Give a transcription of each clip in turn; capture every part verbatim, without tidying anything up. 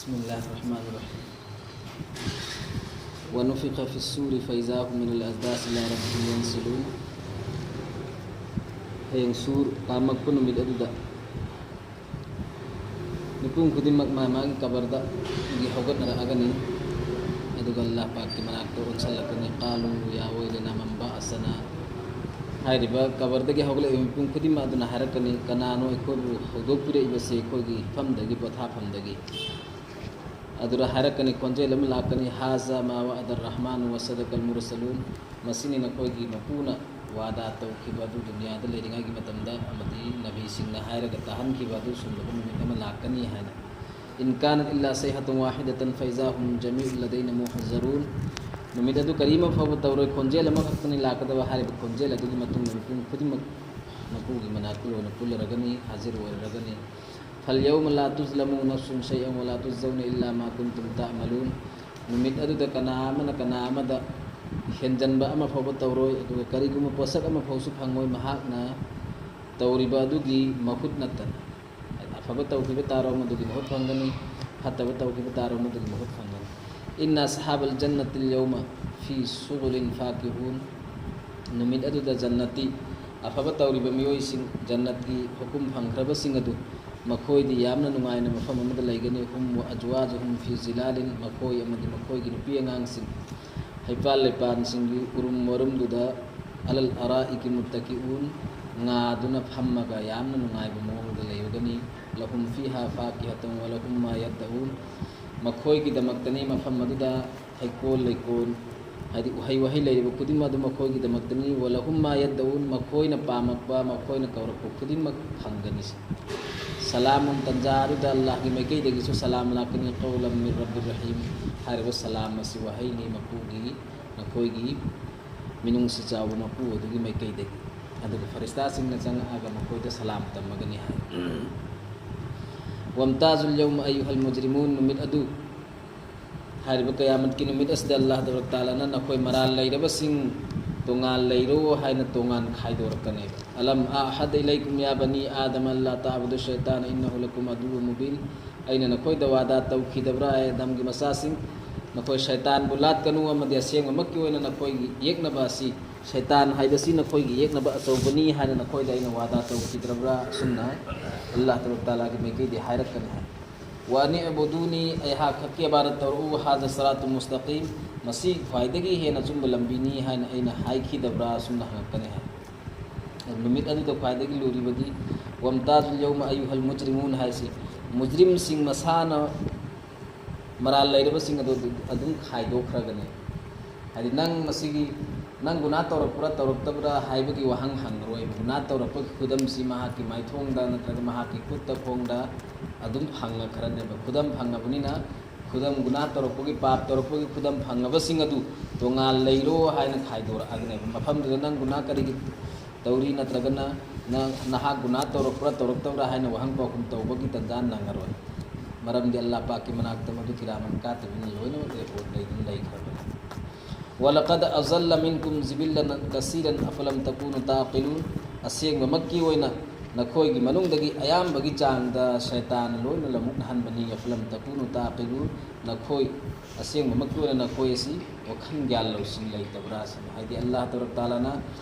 بسم الله الرحمن الرحيم. ونفخ في الصور فإذا هم من الأجداث إلى ربهم ينسلون. ꯍꯌꯦꯡ ꯁꯨꯔ ꯀꯥꯝꯃꯛꯄ ꯅꯨꯃꯤꯠ ꯑꯗꯨꯗ ꯃꯤꯄꯨꯝ ꯈꯨꯗꯤꯡꯃꯛ ꯃꯥ ꯃꯥꯒꯤ ꯀꯕꯔꯗꯒꯤ ꯍꯧꯒꯠꯅꯔꯛꯑꯒꯅꯤ꯫ ꯑꯗꯨꯒ ꯑꯜꯂꯥꯍ ꯄꯥꯛꯀꯤ ꯃꯅꯥꯛꯇ ꯑꯣꯟꯁꯤꯜꯂꯛꯀꯅꯤ꯫ قالوا يا ويلنا من بعثنا. ꯍꯥꯏꯔꯤꯕ ꯀꯕꯔꯗꯒꯤ ꯍꯧꯒꯠꯂꯛꯏꯕ ꯃꯤꯄꯨꯝ ꯈꯨꯗꯤꯡꯃꯛ ꯑꯗꯨꯅ ꯍꯥꯏꯔꯛꯀꯅꯤ, "ꯀꯅꯥꯅꯣ ꯑꯩꯈꯣꯏꯕꯨ ꯍꯧꯗꯣꯛꯄꯤꯔꯛꯏꯕꯁꯤ ꯑꯩꯈꯣꯏꯒꯤ ꯍꯤꯐꯝꯗꯒꯤ, ꯄꯣꯊꯥꯐꯝꯗꯒꯤ?" ꯑꯗꯨꯗ ꯍꯥꯏꯔꯛꯀꯅꯤ, ꯈꯣꯟꯖꯦꯜ ꯑꯃ ꯂꯥꯛꯀꯅꯤ, "هذا ما وعد الرحمن وصدق المرسلون." ꯃꯁꯤꯅꯤ ꯅꯈꯣꯏꯒꯤ ꯃꯄꯨꯅ ꯋꯥꯗꯥ ꯇꯧꯈꯤꯕ ꯑꯗꯨ ꯗꯨꯅꯤꯌꯥꯗ ꯂꯩꯔꯤꯉꯩꯒꯤ ꯃꯇꯝꯗ ꯑꯃꯗꯤ ꯅꯕꯤꯁꯤꯡꯅ ꯍꯥꯏꯔꯒ ꯇꯥꯍꯟꯈꯤꯕ ꯑꯗꯨ ꯆꯨꯝꯂꯕ ꯅꯨꯃꯤꯠ ꯑꯃ ꯂꯥꯛꯀꯅꯤ ꯍꯥꯏꯅ꯫ "إن كانت إلا صيحة واحدة فإذا هم جميع لدينا محضرون." ꯅꯨꯃꯤꯠ ꯑꯗꯨ ꯀꯔꯤꯃ ꯐꯥꯎꯕ ꯇꯧꯔꯣꯏ, ꯈꯣꯟꯖꯦꯜ ꯑꯃꯈꯛꯇꯅꯤ ꯂꯥꯛꯀꯗꯕ꯫ ꯍꯥꯏꯔꯤꯕ ꯈꯣꯟꯖꯦꯜ ꯑꯗꯨꯒꯤ ꯃꯇꯨꯡꯗ ꯃꯤꯄꯨꯝ ꯈꯨꯗꯤꯡꯃꯛ ꯃꯄꯨꯒꯤ ꯃꯅꯥꯛꯇ ꯂꯣꯏꯅ ꯄꯨꯜꯂꯔꯒꯅꯤ, ꯍꯥꯖꯤꯔ ꯑꯣꯏꯔꯒꯅꯤ꯫ "فاليوم لا تظلم نفس شيئا ولا تجزون إلا ما كنتم تعملون." ꯅꯨꯃꯤꯠ ꯑꯗꯨꯗ ꯀꯅꯥ ꯑꯃꯅ ꯀꯅꯥ ꯑꯃꯗ ꯍꯦꯟꯖꯟꯕ ꯑꯃ ꯐꯥꯎꯕ ꯇꯧꯔꯣꯏ, ꯑꯗꯨꯒ ꯀꯔꯤꯒꯨꯝꯕ ꯄꯣꯠꯁꯛ ꯑꯃ ꯐꯥꯎꯁꯨ ꯐꯪꯉꯣꯏ꯫ ꯃꯍꯥꯛꯅ ꯇꯧꯔꯤꯕ ꯑꯗꯨꯒꯤ ꯃꯍꯨꯠ ꯅꯠꯇꯅ꯫ ꯑꯐꯕ ꯇꯧꯈꯤꯕ ꯇꯥꯔꯣ, ꯃꯗꯨꯒꯤ ꯃꯍꯨꯠ ꯐꯪꯒꯅꯤ, ꯐꯠꯇꯕ ꯇꯧꯈꯤꯕ ꯇꯥꯔꯣ, ꯃꯗꯨꯒꯤ ꯃꯍꯨꯠ ꯐꯪꯒꯅꯤ꯫ "إن أصحاب الجنة اليوم في شغل فاكهون." ꯅꯨꯃꯤꯠ ꯑꯗꯨꯗ ꯖꯟꯅꯇꯤ, ꯑꯐꯕ ꯇꯧꯔꯤꯕ ꯃꯤꯑꯣꯏꯁꯤꯡ, ꯖꯟꯅꯠꯀꯤ ꯍꯨꯀꯨꯝ ꯐꯪꯈ꯭ꯔꯕꯁꯤꯡ ꯑꯗꯨ ꯃꯈꯣꯏꯗꯤ ꯌꯥꯝꯅ ꯅꯨꯡꯉꯥꯏꯅ ꯃꯐꯝ ꯑꯃꯗ ꯂꯩꯒꯅꯤ꯫ "هم وأزواجهم في ظلال." ꯃꯈꯣꯏ ꯑꯃꯗꯤ ꯃꯈꯣꯏꯒꯤ ꯅꯨꯄꯤ ꯑꯉꯥꯡꯁꯤꯡ ꯍꯩꯄꯥꯜ ꯂꯩꯄꯥꯜꯁꯤꯡꯒꯤ ꯎꯔꯨꯝ ꯋꯥꯔꯨꯝꯗꯨꯗ, "على الأرائك متكئون." ꯉꯥꯗꯨꯅ ꯐꯝꯃꯒ ꯌꯥꯝꯅ ꯅꯨꯡꯉꯥꯏꯕ ꯃꯑꯣꯡꯗ ꯂꯩꯔꯒꯅꯤ꯫ "لهم فيها فاكهة ولهم ما يدعون." ꯃꯈꯣꯏꯒꯤꯗꯃꯛꯇꯅꯤ ꯃꯐꯝ ꯑꯗꯨꯗ ꯍꯩꯀꯣꯜ ꯂꯩꯀꯣꯜ, ꯍꯥꯏꯗꯤ ꯎꯍꯩ ꯋꯥꯍꯩ ꯂꯩꯔꯤꯕ ꯈꯨꯗꯤꯡꯃꯛ ꯑꯗꯨ ꯃꯈꯣꯏꯒꯤꯗꯃꯛꯇꯅꯤ꯫ "ولهم ما يدعون." ꯃꯈꯣꯏꯅ ꯄꯥꯝꯃꯛꯄ, ꯃꯈꯣꯏꯅ ꯀꯧꯔꯛꯄ ꯈꯨꯗꯤꯡꯃꯛ ꯐꯪꯒꯅꯤ꯫ "سلام." ꯇꯟꯖꯥ ꯑꯗꯨꯗ ꯑꯜꯂꯥꯍꯒꯤ ꯃꯥꯏꯀꯩꯗꯒꯤꯁꯨ ꯁꯂꯥꯝ ꯂꯥꯛꯀꯅꯤ, "قولا من رب رحيم." ꯍꯥꯏꯔꯤꯕ ꯁꯂꯥꯝ ꯑꯁꯤ ꯋꯥꯍꯩꯅꯤ ꯃꯄꯨꯒꯤ, ꯅꯈꯣꯏꯒꯤ ꯃꯤꯅꯨꯡꯁꯤ ꯆꯥꯎꯕ ꯃꯄꯨ ꯑꯗꯨꯒꯤ ꯃꯥꯏꯀꯩꯗꯒꯤ꯫ ꯑꯗꯨꯒ ꯐꯔꯤꯁꯇꯥꯁꯤꯡꯅ ꯆꯪꯉꯛꯑꯒ ꯃꯈꯣꯏꯗ ꯁꯂꯥꯝ ꯇꯝꯃꯒꯅꯤ ꯍꯥꯏ꯫ "وامتازوا اليوم أيها المجرمون." ꯅꯨꯃꯤꯠ ꯑꯗꯨ, ꯍꯥꯏꯔꯤꯕ ꯀꯌꯥꯃꯠꯀꯤ ꯅꯨꯃꯤꯠ ꯑꯁꯤꯗ ꯑꯜꯂꯥꯍ ꯇꯕꯥꯔꯛ ꯇꯥꯂꯥꯅ ꯅꯈꯣꯏ ꯃꯔꯥꯜ ꯂꯩꯔꯕꯁꯤꯡ, ꯇꯣꯉꯥꯟ ꯂꯩꯔꯣ ꯍꯥꯏꯅ ꯇꯣꯉꯥꯟ ꯈꯥꯏꯗꯣꯔꯛꯀꯅꯦꯕ꯫ "ꯑꯂꯝ ꯑꯍꯗ ꯏꯂꯩꯀꯨꯝ ꯌꯥ ꯕꯅꯤ ꯑꯥꯗꯝ ꯑꯜꯂꯥ ꯇꯥꯕꯨꯗꯨ ꯁꯩꯇꯥꯟ ꯏꯟꯅꯍꯨ ꯂꯀꯨꯝ ꯑꯗꯨ ꯃꯨꯕꯤꯟ"꯫ ꯑꯩꯅ ꯅꯈꯣꯏꯗ ꯋꯥꯗꯥ ꯇꯧꯈꯤꯗꯕ꯭ꯔꯥ, ꯑꯦ ꯑꯥꯗꯝꯒꯤ ꯃꯆꯥꯁꯤꯡ? ꯅꯈꯣꯏ ꯁꯩꯇꯥꯟꯕꯨ ꯂꯥꯠꯀꯅꯨ ꯑꯃꯗꯤ ꯑꯁꯦꯡꯕꯃꯛꯀꯤ ꯑꯣꯏꯅ ꯅꯈꯣꯏꯒꯤ ꯌꯦꯛꯅꯕ ꯑꯁꯤ, ꯁꯩꯇꯥꯟ ꯍꯥꯏꯕꯁꯤ ꯅꯈꯣꯏꯒꯤ ꯌꯦꯛꯅꯕ ꯑꯆꯧꯕꯅꯤ ꯍꯥꯏꯅ ꯅꯈꯣꯏꯗ ꯑꯩꯅ ꯋꯥꯗꯥ ꯇꯧꯈꯤꯗ꯭ꯔꯕ꯭ꯔꯥ? ꯑꯁꯨꯝꯅ ꯑꯜꯂꯥꯍ ꯇꯕꯥꯔꯛ ꯇꯥꯂꯥꯒꯤ ꯃꯥꯏꯀꯩꯗꯤ ꯍꯥꯏꯔꯛꯀꯅꯤ ꯍꯥꯏ꯫ "ꯋꯥꯅꯤ ꯑꯕꯨꯗꯨꯅꯤ", ꯑꯩꯍꯥꯛ ꯈꯛꯀꯤ ꯏꯕꯥꯗꯠ ꯇꯧꯔꯛꯎ, "ꯍꯥꯖ ꯁꯤꯔꯥꯇꯨ ꯃꯨꯁꯇꯀꯤꯝ", ꯃꯁꯤ ꯈ꯭ꯋꯥꯏꯗꯒꯤ ꯍꯦꯟꯅ ꯑꯆꯨꯝꯕ ꯂꯝꯕꯤꯅꯤ ꯍꯥꯏꯅ ꯑꯩꯅ ꯍꯥꯏꯈꯤꯗꯕ꯭ꯔꯥ? ꯑꯁꯨꯝꯅ ꯍꯪꯉꯛꯀꯅꯤ ꯍꯥꯏ꯫ ꯅꯨꯃꯤꯠ ꯑꯗꯨꯗ ꯈ꯭ꯋꯥꯏꯗꯒꯤ ꯂꯨꯔꯤꯕꯗꯤ "ꯋꯝꯇꯥꯖꯨꯜ ꯌꯧꯃ ꯑꯌꯨꯍꯜ ꯃꯨꯖꯔꯤꯃꯨꯟ" ꯍꯥꯏꯁꯤ, ꯃꯨꯖꯔꯤꯝꯁꯤꯡ ꯃꯁꯥꯅ ꯃꯔꯥꯜ ꯂꯩꯔꯕꯁꯤꯡ ꯑꯗꯨ ꯑꯗꯨꯝ ꯈꯥꯏꯗꯣꯛꯈ꯭ꯔꯒꯅꯤ꯫ ꯍꯥꯏꯗꯤ, ꯅꯪ ꯃꯁꯤꯒꯤ, ꯅꯪ ꯒꯨꯅꯥ ꯇꯧꯔꯛꯄ꯭ꯔꯥ ꯇꯧꯔꯛꯇꯕ꯭ꯔꯥ ꯍꯥꯏꯕꯒꯤ ꯋꯥꯍꯪ ꯍꯪꯉꯔꯣꯏꯕ꯫ ꯒꯨꯅꯥ ꯇꯧꯔꯛꯄꯒꯤ ꯈꯨꯗꯝꯁꯤ ꯃꯍꯥꯛꯀꯤ ꯃꯥꯏꯊꯣꯡꯗ ꯅꯠꯇ꯭ꯔꯒ ꯃꯍꯥꯛꯀꯤ ꯈꯨꯠꯇ ꯈꯣꯡꯗ ꯑꯗꯨꯝ ꯐꯪꯉꯈ꯭ꯔꯅꯦꯕ꯫ ꯈꯨꯗꯝ ꯐꯪꯉꯕꯅꯤꯅ, ꯈꯨꯗꯝ, ꯒꯨꯅꯥ ꯇꯧꯔꯛꯄꯒꯤ, ꯄꯥꯞ ꯇꯧꯔꯛꯄꯒꯤ ꯈꯨꯗꯝ ꯐꯪꯉꯕꯁꯤꯡ ꯑꯗꯨ ꯇꯣꯉꯥꯟ ꯂꯩꯔꯣ ꯍꯥꯏꯅ ꯈꯥꯏꯗꯣꯔꯛꯑꯒꯅꯦꯕ꯫ ꯃꯐꯝꯗꯨꯗ ꯅꯪ ꯒꯨꯅꯥ ꯀꯔꯤꯒꯤ ꯇꯧꯔꯤ ꯅꯠꯇ꯭ꯔꯒꯅ ꯅ-, ꯅꯍꯥꯛ ꯒꯨꯅꯥ ꯇꯧꯔꯛꯄ꯭ꯔꯥ ꯇꯧꯔꯛꯇꯕ꯭ꯔꯥ ꯍꯥꯏꯅ ꯋꯥꯍꯪ ꯄꯥꯎꯈꯨꯝ ꯇꯧꯕꯒꯤ ꯇꯟꯖꯥ ꯅꯪꯉꯔꯣꯏ꯫ ꯃꯔꯝꯗꯤ ꯑꯜꯂꯥꯍ ꯄꯥꯛꯀꯤ ꯃꯅꯥꯛꯇ ꯃꯗꯨ ꯀꯤꯔꯥꯃꯟ ꯀꯥꯇꯤꯕꯤꯟ ꯂꯣꯏꯅꯃꯛ ꯔꯦꯀꯣꯔꯗ ꯂꯩꯗꯨꯅ ꯂꯩꯈ꯭ꯔꯕꯅꯤ꯫ "ꯋꯂꯀꯗ ꯑꯖꯜꯂ ꯃꯤꯟꯀꯨꯝ ꯖꯤꯕꯤꯜꯂꯟ ꯀꯁꯤꯔꯟ ꯑꯐꯂꯝ ꯇꯀꯨꯅꯨ ꯇꯥꯀꯤꯂꯨꯟ", ꯑꯁꯦꯡꯕꯃꯛꯀꯤ ꯑꯣꯏꯅ ꯅꯈꯣꯏꯒꯤ ꯃꯅꯨꯡꯗꯒꯤ ꯑꯌꯥꯝꯕꯒꯤ ꯆꯥꯡꯗ ꯁꯩꯇꯥꯟ ꯂꯣꯏꯅ ꯂꯃꯨꯛꯅꯍꯟꯕꯅꯤ꯫ "ꯑꯐꯂꯝ ꯇꯀꯨꯅꯨ ꯇꯥꯀꯤꯂꯨꯟ", ꯅꯈꯣꯏ ꯑꯁꯦꯡꯕꯃꯛꯀꯤ ꯑꯣꯏꯅ ꯅꯈꯣꯏ ꯑꯁꯤ ꯋꯥꯈꯜ ꯒ꯭ꯌꯥꯟ ꯂꯧꯁꯤꯡ ꯂꯩꯇꯕ꯭ꯔꯥ ꯁꯤꯅꯤ꯫ ꯍꯥꯏꯗꯤ, ꯑꯜꯂꯥꯍ ꯇꯕꯥꯔꯛ ꯇꯥꯂꯥꯅ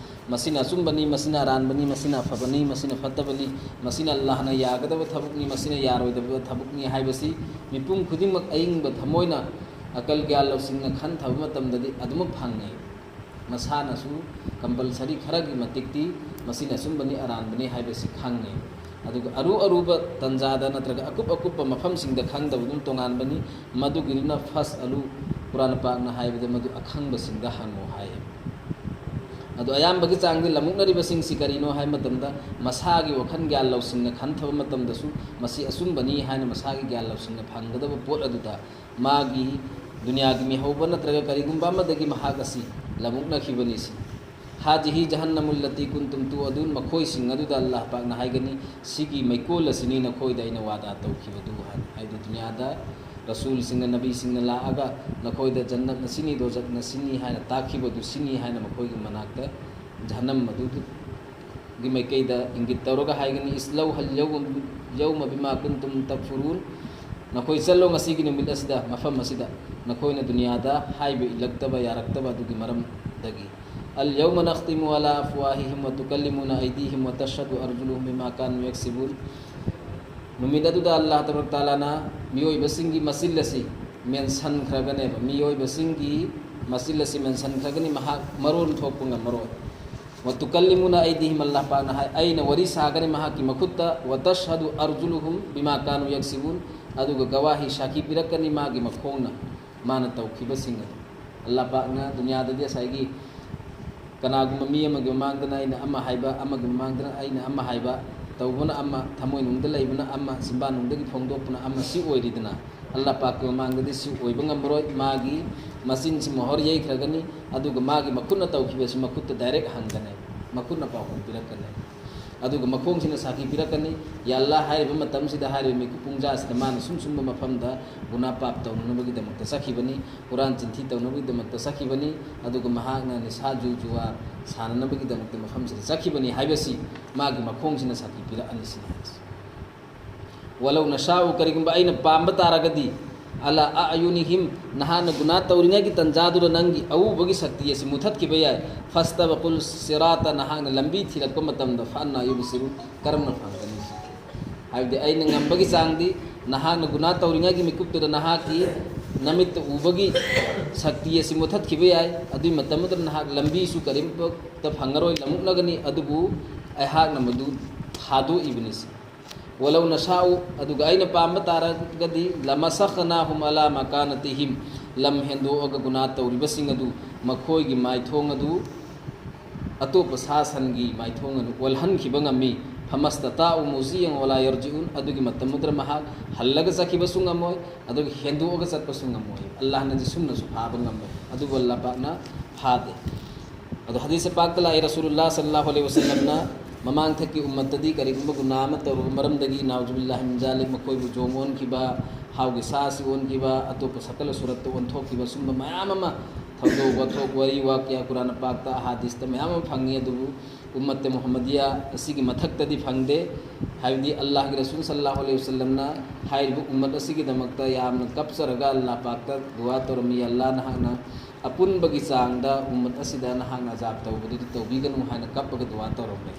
ꯃꯁꯤꯅ ꯑꯆꯨꯝꯕꯅꯤ, ꯃꯁꯤꯅ ꯑꯔꯥꯟꯕꯅꯤ, ꯃꯁꯤꯅ ꯑꯐꯕꯅꯤ, ꯃꯁꯤꯅ ꯐꯠꯇꯕꯅꯤ, ꯃꯁꯤꯅ ꯑꯜꯂꯥꯍꯅ ꯌꯥꯒꯗꯕ ꯊꯕꯛꯅꯤ, ꯃꯁꯤꯅ ꯌꯥꯔꯣꯏꯗꯕ ꯊꯕꯛꯅꯤ ꯍꯥꯏꯕꯁꯤ ꯃꯤꯄꯨꯝ ꯈꯨꯗꯤꯡꯃꯛ ꯑꯏꯪꯕ ꯊꯃꯣꯏꯅ ꯑꯀꯜ ꯒ꯭ꯌꯥꯟ ꯂꯧꯁꯤꯡꯅ ꯈꯟꯊꯕ ꯃꯇꯝꯗꯗꯤ ꯑꯗꯨꯃꯛ ꯐꯪꯉꯤ꯫ ꯃꯁꯥꯅꯁꯨ ꯀꯝꯄꯜꯁꯔꯤ ꯈꯔꯒꯤ ꯃꯇꯤꯛꯇꯤ ꯃꯁꯤꯅ ꯑꯆꯨꯝꯕꯅꯤ, ꯑꯔꯥꯟꯕꯅꯤ ꯍꯥꯏꯕꯁꯤ ꯈꯪꯉꯤ꯫ ꯑꯗꯨꯒ ꯑꯔꯨ ꯑꯔꯨꯕ ꯇꯟꯖꯥꯗ ꯅꯠꯇ꯭ꯔꯒ ꯑꯀꯨꯞ ꯑꯀꯨꯞꯄ ꯃꯐꯝꯁꯤꯡꯗ ꯈꯪꯗꯕꯗꯨꯅ ꯇꯣꯉꯥꯟꯕꯅꯤ꯫ ꯃꯗꯨꯒꯤꯗꯨꯅ "ꯐꯁ ꯑꯂꯨ", ꯀꯨꯔꯥꯟ ꯄꯥꯛꯅ ꯍꯥꯏꯕꯗ ꯃꯗꯨ ꯑꯈꯪꯕꯁꯤꯡꯗ ꯍꯪꯉꯨ ꯍꯥꯏ꯫ ꯑꯗꯣ ꯑꯌꯥꯝꯕꯒꯤ ꯆꯥꯡꯗꯤ ꯂꯃꯨꯛꯅꯔꯤꯕꯁꯤꯡꯁꯤ ꯀꯔꯤꯅꯣ ꯍꯥꯏꯕ ꯃꯇꯝꯗ, ꯃꯁꯥꯒꯤ ꯋꯥꯈꯜ ꯒ꯭ꯌꯥꯟ ꯂꯧꯁꯤꯡꯅ ꯈꯟꯊꯕ ꯃꯇꯝꯗꯁꯨ ꯃꯁꯤ ꯑꯆꯨꯝꯕꯅꯤ ꯍꯥꯏꯅ ꯃꯁꯥꯒꯤ ꯒ꯭ꯌꯥꯟ ꯂꯧꯁꯤꯡꯅ ꯐꯪꯒꯗꯕ ꯄꯣꯠ ꯑꯗꯨꯗ ꯃꯥꯒꯤ ꯗꯨꯅꯤꯌꯥꯒꯤ ꯃꯤꯍꯧꯕ ꯅꯠꯇ꯭ꯔꯒ ꯀꯔꯤꯒꯨꯝꯕ ꯑꯃꯗꯒꯤ ꯃꯍꯥꯛ ꯑꯁꯤ ꯂꯃꯨꯛꯅꯈꯤꯕꯅꯤ ꯁꯤ꯫ ꯍꯥꯖꯤꯍꯤ ꯖꯍꯟꯅꯃꯨꯜ ꯂꯇꯤ ꯀꯨꯟꯇꯨꯝ ꯇꯨꯑꯗꯨꯟ, ꯃꯈꯣꯏꯁꯤꯡ ꯑꯗꯨꯗ ꯑꯜꯂꯥꯍ ꯄꯥꯛꯅ ꯍꯥꯏꯒꯅꯤ, "ꯁꯤꯒꯤ ꯃꯩꯀꯣꯜ ꯑꯁꯤꯅꯤ ꯅꯈꯣꯏꯗ ꯑꯩꯅ ꯋꯥꯗꯥ ꯇꯧꯈꯤꯕꯗꯨ" ꯍꯥꯏꯅ꯫ ꯍꯥꯏꯗꯤ ꯗꯨꯅꯤꯌꯥꯗ ꯔꯁꯨꯜꯁꯤꯡꯅ, ꯅꯕꯤꯁꯤꯡꯅ ꯂꯥꯛꯑꯒ ꯅꯈꯣꯏꯗ ꯖꯟꯅꯠꯅ ꯁꯤꯅꯤ, ꯗꯣꯖꯛꯅ ꯁꯤꯅꯤ ꯍꯥꯏꯅ ꯇꯥꯛꯈꯤꯕꯗꯨ ꯁꯤꯅꯤ ꯍꯥꯏꯅ ꯃꯈꯣꯏꯒꯤ ꯃꯅꯥꯛꯇ ꯖꯍꯟꯅꯝ ꯑꯗꯨꯒꯤ ꯃꯥꯏꯀꯩꯗ ꯏꯪꯒꯤꯠ ꯇꯧꯔꯒ ꯍꯥꯏꯒꯅꯤ, "ꯏꯁꯂꯧ ꯍꯜ ꯌꯧꯃ, ꯌꯧꯃ ꯕꯤꯃꯥ ꯀꯨꯟꯇꯨꯝ ꯇꯛꯐꯨꯔꯨꯟ", ꯅꯈꯣꯏ ꯆꯠꯂꯣ ꯉꯁꯤꯒꯤ ꯅꯨꯃꯤꯠ ꯑꯁꯤꯗ, ꯃꯐꯝ ꯑꯁꯤꯗ, ꯅꯈꯣꯏꯅ ꯗꯨꯅꯤꯌꯥꯗ ꯍꯥꯏꯕ ꯏꯜꯂꯛꯇꯕ, ꯌꯥꯔꯛꯇꯕ ꯑꯗꯨꯒꯤ ꯃꯔꯝꯗꯒꯤ꯫ "ꯑꯜ ꯌꯧꯃ ꯅꯈꯇꯤꯃꯨ ꯑꯂꯥ ꯑꯐꯋꯥꯍꯤꯍꯤꯝ ꯋ ꯇꯨꯀꯜꯂꯤꯃꯨꯅ ꯑꯩꯗꯤꯍꯤꯝ ꯋ ꯇꯁꯍꯗꯨ ꯑꯔꯖꯨꯂꯨꯍꯨꯝ ꯕꯤꯃꯥ ꯀꯥꯅꯨ ꯌꯛꯁꯤꯕꯨꯟ"꯫ ꯅꯨꯃꯤꯠ ꯑꯗꯨꯗ ꯑꯜꯂꯥꯍ ꯇꯕꯥꯔꯛ ꯇꯥꯂꯥꯅ ꯃꯤꯑꯣꯏꯕꯁꯤꯡꯒꯤ ꯃꯆꯤꯜ ꯑꯁꯤ ꯃꯦꯟꯁꯟꯈ꯭ꯔꯒꯅꯦꯕ, ꯃꯤꯑꯣꯏꯕꯁꯤꯡꯒꯤ ꯃꯆꯤꯜ ꯑꯁꯤ ꯃꯦꯟꯁꯟꯈ꯭ꯔꯒꯅꯤ, ꯃꯍꯥꯛ ꯃꯔꯣꯟ ꯊꯣꯛꯄ ꯉꯝꯃꯔꯣꯏ꯫ "ꯋ ꯇꯨꯀꯜꯂꯤꯃꯨꯅ ꯑꯩꯗꯤꯍꯤꯝ", ꯑꯜꯂꯥꯍ ꯄꯥꯛꯅ ꯍꯥꯏ, "ꯑꯩꯅ ꯋꯥꯔꯤ ꯁꯥꯒꯅꯤ ꯃꯍꯥꯛꯀꯤ ꯃꯈꯨꯠꯇ", "ꯋ ꯇꯁꯍꯗꯨ ꯑꯔꯖꯨꯂꯨꯍꯨꯝ ꯕꯤꯃꯥ ꯀꯥꯅꯨ ꯌꯛꯁꯤꯕꯨꯟ", ꯑꯗꯨꯒ ꯒꯋꯥꯍꯤ, ꯁꯥꯈꯤ ꯄꯤꯔꯛꯀꯅꯤ ꯃꯥꯒꯤ ꯃꯈꯣꯡꯅ ꯃꯥꯅ ꯇꯧꯈꯤꯕꯁꯤꯡ ꯑꯗꯨ꯫ ꯑꯜꯂꯥꯍ ꯄꯥꯛꯅ ꯗꯨꯅꯤꯌꯥꯗꯗꯤ ꯉꯁꯥꯏꯒꯤ ꯀꯅꯥꯒꯨꯝꯕ ꯃꯤ ꯑꯃꯒꯤ ꯃꯃꯥꯡꯗꯅ ꯑꯩꯅ ꯑꯃ ꯍꯥꯏꯕ, ꯑꯃꯒꯤ ꯃꯃꯥꯡꯗꯅ ꯑꯩꯅ ꯑꯃ ꯍꯥꯏꯕ, ꯇꯧꯕꯅ ꯑꯃ, ꯊꯃꯣꯏꯅꯨꯡꯗ ꯂꯩꯕꯅ ꯑꯃ, ꯆꯤꯟꯕꯥꯟꯅꯨꯡꯗꯒꯤ ꯐꯣꯡꯗꯣꯛꯄꯅ ꯑꯃ, ꯁꯤ ꯑꯣꯏꯔꯤꯗꯅ꯫ ꯑꯜꯂꯥꯍ ꯄꯥꯛꯀꯤ ꯃꯃꯥꯡꯗꯗꯤ ꯁꯤ ꯑꯣꯏꯕ ꯉꯝꯃꯔꯣꯏ꯫ ꯃꯥꯒꯤ ꯃꯆꯤꯟꯁꯤ ꯃꯣꯍꯔ ꯌꯩꯈ꯭ꯔꯒꯅꯤ, ꯑꯗꯨꯒ ꯃꯥꯒꯤ ꯃꯈꯨꯠꯅ ꯇꯧꯈꯤꯕꯁꯤ ꯃꯈꯨꯠꯇ ꯗꯥꯏꯔꯦꯛ ꯍꯟꯒꯅꯤ, ꯃꯈꯨꯠꯅ ꯄꯥꯎꯈꯨꯝ ꯄꯤꯔꯛꯀꯅꯤ꯫ ꯑꯗꯨꯒ ꯃꯈꯣꯡꯁꯤꯅ ꯁꯥꯈꯤ ꯄꯤꯔꯛꯀꯅꯤ, "ꯌꯥ ꯑꯜꯂꯥꯍ, ꯍꯥꯏꯔꯤꯕ ꯃꯇꯝꯁꯤꯗ, ꯍꯥꯏꯔꯤꯕ ꯃꯤꯀꯨꯞ ꯄꯨꯡꯖꯥꯁꯤꯗ ꯃꯥꯅ ꯁꯨꯝ ꯁꯨꯝꯕ ꯃꯐꯝꯗ ꯒꯨꯅꯥ ꯄꯥꯞ ꯇꯧꯅꯅꯕꯒꯤꯗꯃꯛꯇ ꯆꯠꯈꯤꯕꯅꯤ, ꯍꯨꯔꯥꯟ ꯆꯤꯟꯊꯤ ꯇꯧꯅꯕꯒꯤꯗꯃꯛꯇ ꯆꯠꯈꯤꯕꯅꯤ, ꯑꯗꯨꯒ ꯃꯍꯥꯛꯅ ꯅꯤꯁꯥ ꯖꯨ ꯖꯨꯋꯥ ꯁꯥꯟꯅꯅꯕꯒꯤꯗꯃꯛꯇ ꯃꯐꯝꯁꯤꯗ ꯆꯠꯈꯤꯕꯅꯤ" ꯍꯥꯏꯕꯁꯤ ꯃꯥꯒꯤ ꯃꯈꯣꯡꯁꯤꯅ ꯁꯥꯈꯤ ꯄꯤꯔꯛꯑꯅꯤ ꯁꯤꯅꯤ ꯍꯥꯏꯁꯦ꯫ "ꯋꯂꯧ ꯅꯁꯥꯎ", ꯀꯔꯤꯒꯨꯝꯕ ꯑꯩꯅ ꯄꯥꯝꯕ ꯇꯥꯔꯒꯗꯤ, "ꯑꯂꯥ ꯑꯑꯌꯨꯅꯤꯍꯤꯝ", ꯅꯍꯥꯛꯅ ꯒꯨꯅꯥ ꯇꯧꯔꯤꯉꯩꯒꯤ ꯇꯟꯖꯥꯗꯨꯗ ꯅꯪꯒꯤ ꯑꯎꯕꯒꯤ ꯁꯛꯇꯤ ꯑꯁꯤ ꯃꯨꯊꯠꯈꯤꯕ ꯌꯥꯏ꯫ "ꯐꯥꯁꯇꯕꯀꯨꯜ ꯁꯤꯔꯥꯇ", ꯅꯍꯥꯛꯅ ꯂꯝꯕꯤ ꯊꯤꯔꯛꯄ ꯃꯇꯝꯗ, "ꯐꯥꯟꯅꯥ ꯌꯨꯕꯁꯤꯔꯨ", ꯀꯔꯝꯅ ꯐꯪꯒꯅꯤ? ꯍꯥꯏꯕꯗꯤ ꯑꯩꯅ ꯉꯝꯕꯒꯤ ꯆꯥꯡꯗꯤ, ꯅꯍꯥꯛꯅ ꯒꯨꯅꯥ ꯇꯧꯔꯤꯉꯩꯒꯤ ꯃꯤꯀꯨꯞꯇꯨꯗ ꯅꯍꯥꯛꯀꯤ ꯅꯃꯤꯠꯇ ꯎꯕꯒꯤ ꯁꯛꯇꯤ ꯑꯁꯤ ꯃꯨꯊꯠꯈꯤꯕ ꯌꯥꯏ꯫ ꯑꯗꯨꯒꯤ ꯃꯇꯝꯗꯨꯗ ꯅꯍꯥꯛ ꯂꯝꯕꯤꯁꯨ ꯀꯔꯤꯝꯇ ꯐꯪꯉꯔꯣꯏ, ꯂꯝꯃꯨꯛꯅꯒꯅꯤ꯫ ꯑꯗꯨꯕꯨ ꯑꯩꯍꯥꯛꯅ ꯃꯗꯨ ꯊꯥꯗꯣꯛꯏꯕꯅꯤ꯫ "ꯋꯂꯧ ꯅꯁꯥꯎ", ꯑꯗꯨꯒ ꯑꯩꯅ ꯄꯥꯝꯕ ꯇꯥꯔꯒꯗꯤ, "ꯂꯃꯁꯈꯅꯥꯍꯨꯝ ꯑꯂꯥ ꯃꯀꯥꯅꯇꯤꯍꯤꯝ", ꯂꯝ ꯍꯦꯟꯗꯣꯛꯑꯒ ꯒꯨꯅꯥ ꯇꯧꯔꯤꯕꯁꯤꯡ ꯑꯗꯨ ꯃꯈꯣꯏꯒꯤ ꯃꯥꯏꯊꯣꯡ ꯑꯗꯨ ꯑꯇꯣꯞꯄ ꯁꯥ ꯁꯟꯒꯤ ꯃꯥꯏꯊꯣꯡ ꯑꯗꯨ ꯑꯣꯜꯍꯟꯈꯤꯕ ꯉꯝꯃꯤ꯫ "ꯐꯃꯁꯇꯇꯥꯎ ꯃꯨꯖꯤꯌꯥꯟ ꯋꯂꯥ ꯌꯔꯖꯤꯎꯟ", ꯑꯗꯨꯒꯤ ꯃꯇꯝ ꯑꯗꯨꯗ ꯃꯍꯥꯛ ꯍꯜꯂꯒ ꯆꯠꯈꯤꯕꯁꯨ ꯉꯝꯃꯣꯏ, ꯑꯗꯨꯒ ꯍꯦꯟꯗꯣꯛꯑꯒ ꯆꯠꯄꯁꯨ ꯉꯝꯃꯣꯏ꯫ ꯑꯜꯂꯥꯍꯅꯗꯤ ꯁꯨꯝꯅꯁꯨ ꯐꯥꯕ ꯉꯝꯃꯣꯏ, ꯑꯗꯨꯕꯨ ꯑꯜꯂꯥꯍ ꯄꯥꯛꯅ ꯐꯥꯗꯦ꯫ ꯑꯗꯣ ꯍꯗꯤꯁ ꯄꯥꯛꯇ ꯂꯥꯛꯏ, ꯔꯁꯨꯂꯨꯜꯂꯥ ꯁꯜꯂꯥꯍꯨ ꯑꯂꯩꯍꯤ ꯋꯁꯜꯂꯝꯅ ꯃꯃꯥꯡꯊꯛꯀꯤ ꯎꯝꯃꯠꯇꯗꯤ ꯀꯔꯤꯒꯨꯝꯕ ꯒꯨꯅꯥ ꯑꯃ ꯇꯧꯔꯨꯕ ꯃꯔꯝꯗꯒꯤ, ꯅꯥꯎꯖꯨꯕꯤꯜꯂꯥꯍꯤ ꯃꯤꯟ ꯖꯥꯂꯤꯛ, ꯃꯈꯣꯏꯕꯨ ꯖꯣꯡ ꯑꯣꯟꯈꯤꯕ, ꯍꯥꯎꯒꯤ ꯁꯥꯁꯤ ꯑꯣꯟꯈꯤꯕ, ꯑꯇꯣꯞꯄ ꯁꯀꯜ ꯁꯨꯔꯠꯇ ꯑꯣꯟꯊꯣꯛꯈꯤꯕ, ꯁꯨꯝꯕ ꯃꯌꯥꯝ ꯑꯃ, ꯊꯧꯗꯣꯛ ꯋꯥꯊꯣꯛ, ꯋꯥꯔꯤ ꯋꯥꯀꯌꯥ ꯀꯨꯔꯥꯟ ꯄꯥꯛꯇ, ꯑꯍꯥꯗꯤꯁꯇ ꯃꯌꯥꯝ ꯑꯃ ꯐꯪꯉꯤ꯫ ꯑꯗꯨꯕꯨ ꯎꯝꯃꯠꯇꯦ ꯃꯨꯍꯝꯃꯗꯤꯌꯥ ꯑꯁꯤꯒꯤ ꯃꯊꯛꯇꯗꯤ ꯐꯪꯗꯦ꯫ ꯍꯥꯏꯕꯗꯤ ꯑꯜꯂꯥꯍꯒꯤ ꯔꯁꯨꯜ ꯁꯜꯂꯥꯍꯨ ꯑꯂꯩꯍꯤ ꯋꯁꯜꯂꯝꯅ ꯍꯥꯏꯔꯤꯕ ꯎꯝꯃꯠ ꯑꯁꯤꯒꯤꯗꯃꯛꯇ ꯌꯥꯝꯅ ꯀꯞꯆꯔꯒ ꯑꯜꯂꯥꯍ ꯄꯥꯛꯇ ꯗꯨꯋꯥ ꯇꯧꯔꯝꯃꯤ, "ꯑꯜꯂꯥꯍ, ꯅꯍꯥꯛꯅ ꯑꯄꯨꯟꯕꯒꯤ ꯆꯥꯡꯗ ꯎꯝꯃꯠ ꯑꯁꯤꯗ ꯅꯍꯥꯛꯅ ꯑꯖꯥꯕ ꯇꯧꯕꯗꯨꯗꯤ ꯇꯧꯕꯤꯒꯅꯨ" ꯍꯥꯏꯅ ꯀꯞꯄꯒ ꯗꯨꯋꯥ ꯇꯧꯔꯝꯃꯤ꯫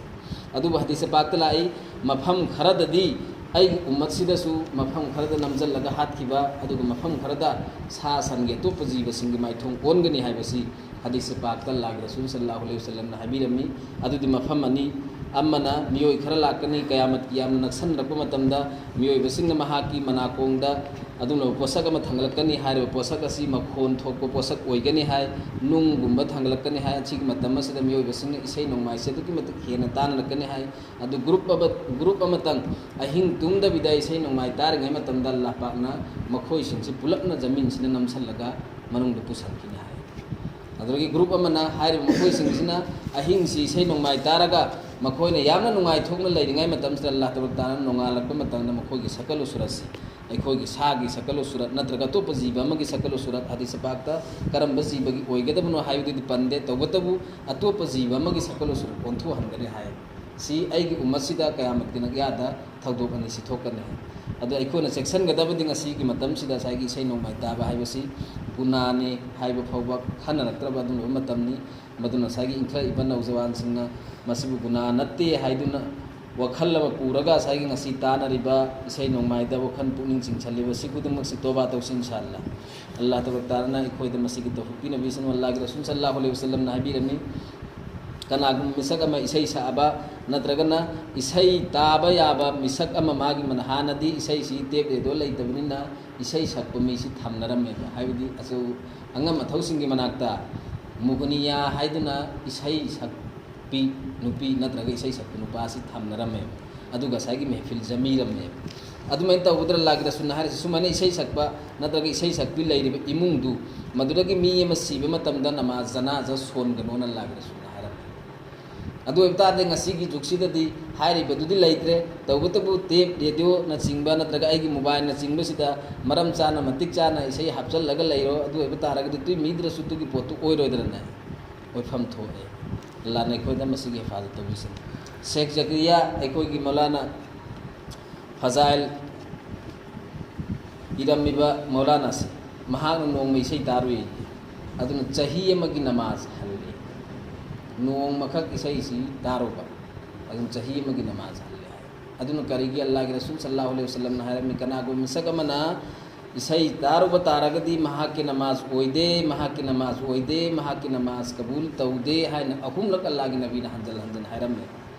ꯑꯗꯨꯕꯨ ꯍꯗꯤꯁ ꯄꯥꯛꯇ ꯂꯥꯛꯏ, ꯃꯐꯝ ꯈꯔꯗꯗꯤ ꯑꯩꯒꯤ ꯎꯝꯃꯠꯁꯤꯗꯁꯨ ꯃꯐꯝ ꯈꯔꯗ ꯅꯝꯁꯤꯜꯂꯒ ꯍꯥꯠꯈꯤꯕ, ꯑꯗꯨꯒ ꯃꯐꯝ ꯈꯔꯗ ꯁꯥ ꯁꯟꯒꯤ, ꯑꯇꯣꯞꯄ ꯖꯤꯕꯁꯤꯡꯒꯤ ꯃꯥꯏꯊꯣꯡ ꯑꯣꯟꯒꯅꯤ ꯍꯥꯏꯕꯁꯤ ꯍꯗꯤꯁ ꯄꯥꯛꯇ ꯑꯜꯂꯥꯍꯒꯤ ꯔꯁꯨꯜ ꯁꯜꯂꯥꯍꯨ ꯑꯂꯩꯍꯤ ꯋꯁꯜꯂꯝꯅ ꯍꯥꯏꯕꯤꯔꯝꯃꯤ꯫ ꯑꯗꯨꯗꯤ ꯃꯐꯝ ꯑꯅꯤ, ꯑꯃꯅ ꯃꯤꯑꯣꯏ ꯈꯔ ꯂꯥꯛꯀꯅꯤ, ꯀꯌꯥꯃꯠꯀꯤ ꯌꯥꯝꯅ ꯅꯛꯁꯟꯅꯔꯛꯄ ꯃꯇꯝꯗ ꯃꯤꯑꯣꯏꯕꯁꯤꯡꯅ ꯃꯍꯥꯛꯀꯤ ꯃꯅꯥꯀꯣꯡꯗ ꯑꯗꯨꯒꯨꯝꯂꯕ ꯄꯣꯠꯁꯛ ꯑꯃ ꯊꯥꯡꯒꯠꯂꯛꯀꯅꯤ꯫ ꯍꯥꯏꯔꯤꯕ ꯄꯣꯠꯁꯛ ꯑꯁꯤ ꯃꯈꯣꯟ ꯊꯣꯛꯄ ꯄꯣꯠꯁꯛ ꯑꯣꯏꯒꯅꯤ ꯍꯥꯏ, ꯅꯨꯡꯒꯨꯝꯕ ꯊꯥꯡꯒꯠꯂꯛꯀꯅꯤ ꯍꯥꯏ꯫ ꯑꯁꯤꯒꯤ ꯃꯇꯝ ꯑꯁꯤꯗ ꯃꯤꯑꯣꯏꯕꯁꯤꯡꯅ ꯏꯁꯩ ꯅꯣꯡꯃꯥꯏꯁꯦ ꯑꯗꯨꯛꯀꯤ ꯃꯇꯤꯛ ꯍꯦꯟꯅ ꯇꯥꯅꯔꯛꯀꯅꯤ ꯍꯥꯏ꯫ ꯑꯗꯨ ꯒ꯭ꯔꯨꯞ ꯑꯃ, ꯒ꯭ꯔꯨꯞ ꯑꯃꯇꯪ ꯑꯍꯤꯡ ꯇꯨꯝꯗꯕꯤꯗ ꯏꯁꯩ ꯅꯣꯡꯃꯥꯏ ꯇꯥꯔꯤꯉꯩ ꯃꯇꯝꯗ ꯑꯜꯂꯥꯍ ꯄꯥꯛꯅ ꯃꯈꯣꯏꯁꯤꯡꯁꯤ ꯄꯨꯂꯞꯅ ꯖꯃꯤꯟꯁꯤꯅ ꯅꯝꯁꯤꯜꯂꯒ ꯃꯅꯨꯡꯗ ꯄꯨꯁꯤꯟꯈꯤꯅꯤ ꯍꯥꯏ꯫ ꯑꯗꯨꯗꯒꯤ ꯒ꯭ꯔꯨꯞ ꯑꯃꯅ ꯍꯥꯏꯔꯤꯕ ꯃꯈꯣꯏꯁꯤꯡꯁꯤꯅ ꯑꯍꯤꯡꯁꯤ ꯏꯁꯩ ꯅꯣꯡꯃꯥꯏ ꯇꯥꯔꯒ ꯃꯈꯣꯏꯅ ꯌꯥꯝꯅ ꯅꯨꯡꯉꯥꯏꯊꯣꯛꯅ ꯂꯩꯔꯤꯉꯩ ꯃꯇꯝꯁꯤꯗ ꯑꯜꯂꯥꯍ ꯇꯕꯥꯔꯛ ꯇꯥꯂꯥꯅ ꯅꯣꯡꯉꯥꯜꯂꯛꯄ ꯃꯇꯝꯗ ꯃꯈꯣꯏꯒꯤ ꯁꯀꯜ ꯁꯨꯔꯠꯁꯤ, ꯑꯩꯈꯣꯏꯒꯤ ꯁꯥꯒꯤ ꯁꯀꯜ ꯁꯨꯔꯠ ꯅꯠꯇ꯭ꯔꯒ ꯑꯇꯣꯞꯄ ꯖꯤꯕ ꯑꯃꯒꯤ ꯁꯀꯜ ꯁꯨꯔꯠ, ꯍꯗꯤꯁ ꯄꯥꯛꯇ ꯀꯔꯝꯕ ꯖꯤꯕꯒꯤ ꯑꯣꯏꯒꯗꯕꯅꯣ ꯍꯥꯏꯕꯗꯨꯗꯤ ꯄꯟꯗꯦ, ꯇꯧꯕꯇꯕꯨ ꯑꯇꯣꯞꯄ ꯖꯤꯕ ꯑꯃꯒꯤ ꯁꯀꯜ ꯁꯨꯔꯠ ꯑꯣꯟꯊꯣꯛꯍꯟꯒꯅꯤ ꯍꯥꯏ꯫ ꯁꯤ ꯑꯩꯒꯤ ꯎꯝꯃꯠꯁꯤꯗ ꯀꯌꯥꯃꯠꯀꯤ ꯅꯛꯌꯥꯗ ꯊꯧꯗꯣꯛ ꯑꯅꯤꯁꯤ ꯊꯣꯛꯀꯅꯤ꯫ ꯑꯗꯣ ꯑꯩꯈꯣꯏꯅ ꯆꯦꯛꯁꯤꯟꯒꯗꯕꯗꯤ ꯉꯁꯤꯒꯤ ꯃꯇꯝꯁꯤꯗ ꯉꯁꯥꯏꯒꯤ ꯏꯁꯩ ꯅꯣꯡꯃꯥꯏ ꯇꯥꯕ ꯍꯥꯏꯕꯁꯤ ꯒꯨꯅꯥꯅꯤ ꯍꯥꯏꯕ ꯐꯥꯎꯕ ꯈꯟꯅꯔꯛꯇ꯭ꯔꯕ ꯑꯗꯨꯒꯨꯝꯂꯕ ꯃꯇꯝꯅꯤ꯫ ꯃꯗꯨꯅ ꯉꯁꯥꯏꯒꯤ ꯏꯟꯈꯠꯂꯛꯏꯕ ꯅꯧꯖꯋꯥꯟꯁꯤꯡꯅ ꯃꯁꯤꯕꯨ ꯒꯨꯅꯥ ꯅꯠꯇꯦ ꯍꯥꯏꯗꯨꯅ ꯋꯥꯈꯜ ꯑꯃ ꯄꯨꯔꯒ ꯉꯁꯥꯏꯒꯤ ꯉꯁꯤ ꯇꯥꯅꯔꯤꯕ ꯏꯁꯩ ꯅꯣꯡꯃꯥꯏꯗ ꯋꯥꯈꯜ ꯄꯨꯛꯅꯤꯡ ꯆꯤꯡꯁꯜꯂꯤꯕ ꯁꯤ ꯈꯨꯗꯤꯡꯃꯛꯁꯤ ꯇꯣꯕꯥ ꯇꯧꯁꯤ ꯏꯟꯁꯥ ꯑꯜꯂꯥ꯫ ꯑꯜꯂꯥꯍ ꯇꯕꯥꯔꯛ ꯇꯥꯂꯥꯅ ꯑꯩꯈꯣꯏꯗ ꯃꯁꯤꯒꯤ ꯇꯧꯐꯤꯛ ꯄꯤꯅꯕꯤꯁꯅꯨ꯫ ꯑꯜꯂꯥꯍꯒꯤ ꯔꯁꯨꯜ ꯁꯜꯂꯥꯍꯨ ꯑꯂꯩꯍꯤ ꯋꯁꯜꯂꯝꯅ ꯍꯥꯏꯕꯤꯔꯝꯃꯤ, ꯀꯅꯥꯒꯨꯝꯕ ꯃꯤꯁꯛ ꯑꯃ ꯏꯁꯩ ꯁꯛꯑꯕ ꯅꯠꯇ꯭ꯔꯒꯅ ꯏꯁꯩ ꯇꯥꯕ ꯌꯥꯕ ꯃꯤꯁꯛ ꯑꯃ, ꯃꯥꯒꯤ ꯃꯅ-, ꯍꯥꯟꯅꯗꯤ ꯏꯁꯩꯁꯤ ꯇꯦꯞ ꯔꯦꯗꯤꯑꯣ ꯂꯩꯇꯕꯅꯤꯅ ꯏꯁꯩ ꯁꯛꯄ ꯃꯤꯁꯤ ꯊꯝꯅꯔꯝꯃꯦꯕ, ꯍꯥꯏꯕꯗꯤ ꯑꯆꯧ ꯑꯉꯝ ꯑꯊꯧꯁꯤꯡꯒꯤ ꯃꯅꯥꯛꯇ ꯃꯨꯒꯅꯤꯌꯥ ꯍꯥꯏꯗꯨꯅ ꯏꯁꯩ ꯁꯛꯄꯤ ꯅꯨꯄꯤ ꯅꯠꯇ꯭ꯔꯒ ꯏꯁꯩ ꯁꯛꯄ ꯅꯨꯄꯥꯁꯤ ꯊꯝꯅꯔꯝꯃꯦꯕ꯫ ꯑꯗꯨꯒ ꯉꯁꯥꯏꯒꯤ ꯃꯦꯍꯐꯤꯜ ꯖꯃꯤꯔꯝꯃꯦꯕ꯫ ꯑꯗꯨꯃꯥꯏꯅ ꯇꯧꯒꯗ꯭ꯔꯥ ꯑꯜꯂꯥꯍꯒꯤ ꯔꯁꯨꯜꯅ ꯍꯥꯏꯔꯤꯁꯦ? ꯁꯨꯃꯥꯏꯅ ꯏꯁꯩ ꯁꯛꯄ ꯅꯠꯇ꯭ꯔꯒ ꯏꯁꯩ ꯁꯛꯄꯤ ꯂꯩꯔꯤꯕ ꯏꯃꯨꯡꯗꯨ, ꯃꯗꯨꯗꯒꯤ ꯃꯤ ꯑꯃ ꯁꯤꯕ ꯃꯇꯝꯗ ꯅꯃꯥꯖ ꯖꯅꯥꯖ ꯁꯣꯟꯒꯅꯣꯅ ꯑꯜꯂꯥꯍꯒꯤ ꯔꯁꯨꯜꯅ ꯍꯥꯏꯔꯝꯃꯤ꯫ ꯑꯗꯨ ꯑꯣꯏꯕ ꯇꯥꯔꯗꯤ ꯉꯁꯤꯒꯤ ꯖꯨꯒꯁꯤꯗꯗꯤ ꯍꯥꯏꯔꯤꯕꯗꯨꯗꯤ ꯂꯩꯇ꯭ꯔꯦ꯫ ꯇꯧꯕꯇꯕꯨ ꯇꯦꯞ, ꯔꯦꯗꯤꯑꯣꯅꯆꯤꯡꯕ ꯅꯠꯇ꯭ꯔꯒ ꯑꯩꯒꯤ ꯃꯣꯕꯥꯏꯜꯅꯆꯤꯡꯕꯁꯤꯗ ꯃꯔꯝ ꯆꯥꯅ, ꯃꯇꯤꯛ ꯆꯥꯅ ꯏꯁꯩ ꯍꯥꯞꯆꯤꯜꯂꯒ ꯂꯩꯔꯣ꯫ ꯑꯗꯨ ꯑꯣꯏꯕ ꯇꯥꯔꯒꯗꯤ ꯇꯨꯏ ꯃꯤꯗ꯭ꯔꯁꯨ ꯇꯨꯒꯤ ꯄꯣꯠꯇꯨ ꯑꯣꯏꯔꯣꯏꯗ꯭ꯔꯅꯦ? ꯑꯣꯏꯐꯝ ꯊꯣꯛꯑꯦ꯫ ꯑꯜꯂꯥꯍꯅ ꯑꯩꯈꯣꯏꯗ ꯃꯁꯤꯒꯤ ꯍꯤꯐꯥꯖꯠ ꯇꯧꯕꯤꯁꯅꯨ꯫ ꯁꯦꯈ ꯖꯀꯔꯤꯌꯥ, ꯑꯩꯈꯣꯏꯒꯤ ꯃꯧꯂꯥꯅꯥ ꯐꯖꯥꯏꯜ ꯏꯔꯝꯃꯤꯕ ꯃꯧꯂꯥꯅꯥꯁꯤ, ꯃꯍꯥꯛꯅ ꯅꯣꯡꯃ ꯏꯁꯩ ꯇꯥꯔꯨꯏ, ꯑꯗꯨꯅ ꯆꯍꯤ ꯑꯃꯒꯤ ꯅꯃꯥꯖ ꯍꯜꯂꯦ꯫ ꯅꯣꯡꯃꯈꯛ ꯏꯁꯩꯁꯤ ꯇꯥꯔꯨꯕ, ꯑꯗꯨꯅ ꯆꯍꯤ ꯑꯃꯒꯤ ꯅꯃꯥꯖ ꯍꯜꯂꯦ ꯍꯥꯏ꯫ ꯑꯗꯨꯅ ꯀꯔꯤꯒꯤ? ꯑꯜꯂꯥꯍꯒꯤ ꯔꯁꯨꯜ ꯁꯜꯂꯜꯂꯥꯍꯨ ꯑꯂꯩꯍꯤ ꯋꯁꯜꯂꯝꯅ ꯍꯥꯏꯔꯝꯃꯤ, ꯀꯅꯥꯒꯨꯝꯕ ꯃꯤꯁꯛ ꯑꯃꯅ ꯏꯁꯩ ꯇꯥꯔꯨꯕ ꯇꯥꯔꯒꯗꯤ ꯃꯍꯥꯛꯀꯤ ꯅꯃꯥꯖ ꯑꯣꯏꯗꯦ, ꯃꯍꯥꯛꯀꯤ ꯅꯃꯥꯖ ꯑꯣꯏꯗꯦ, ꯃꯍꯥꯛꯀꯤ ꯅꯃꯥꯖ ꯀꯕꯨꯜ ꯇꯧꯗꯦ ꯍꯥꯏꯅ ꯑꯍꯨꯝꯂꯛ ꯑꯜꯂꯥꯍꯒꯤ ꯅꯕꯤꯅ ꯍꯟꯖꯤꯟ ꯍꯟꯖꯤꯟ ꯍꯥꯏꯔꯝꯃꯦ꯫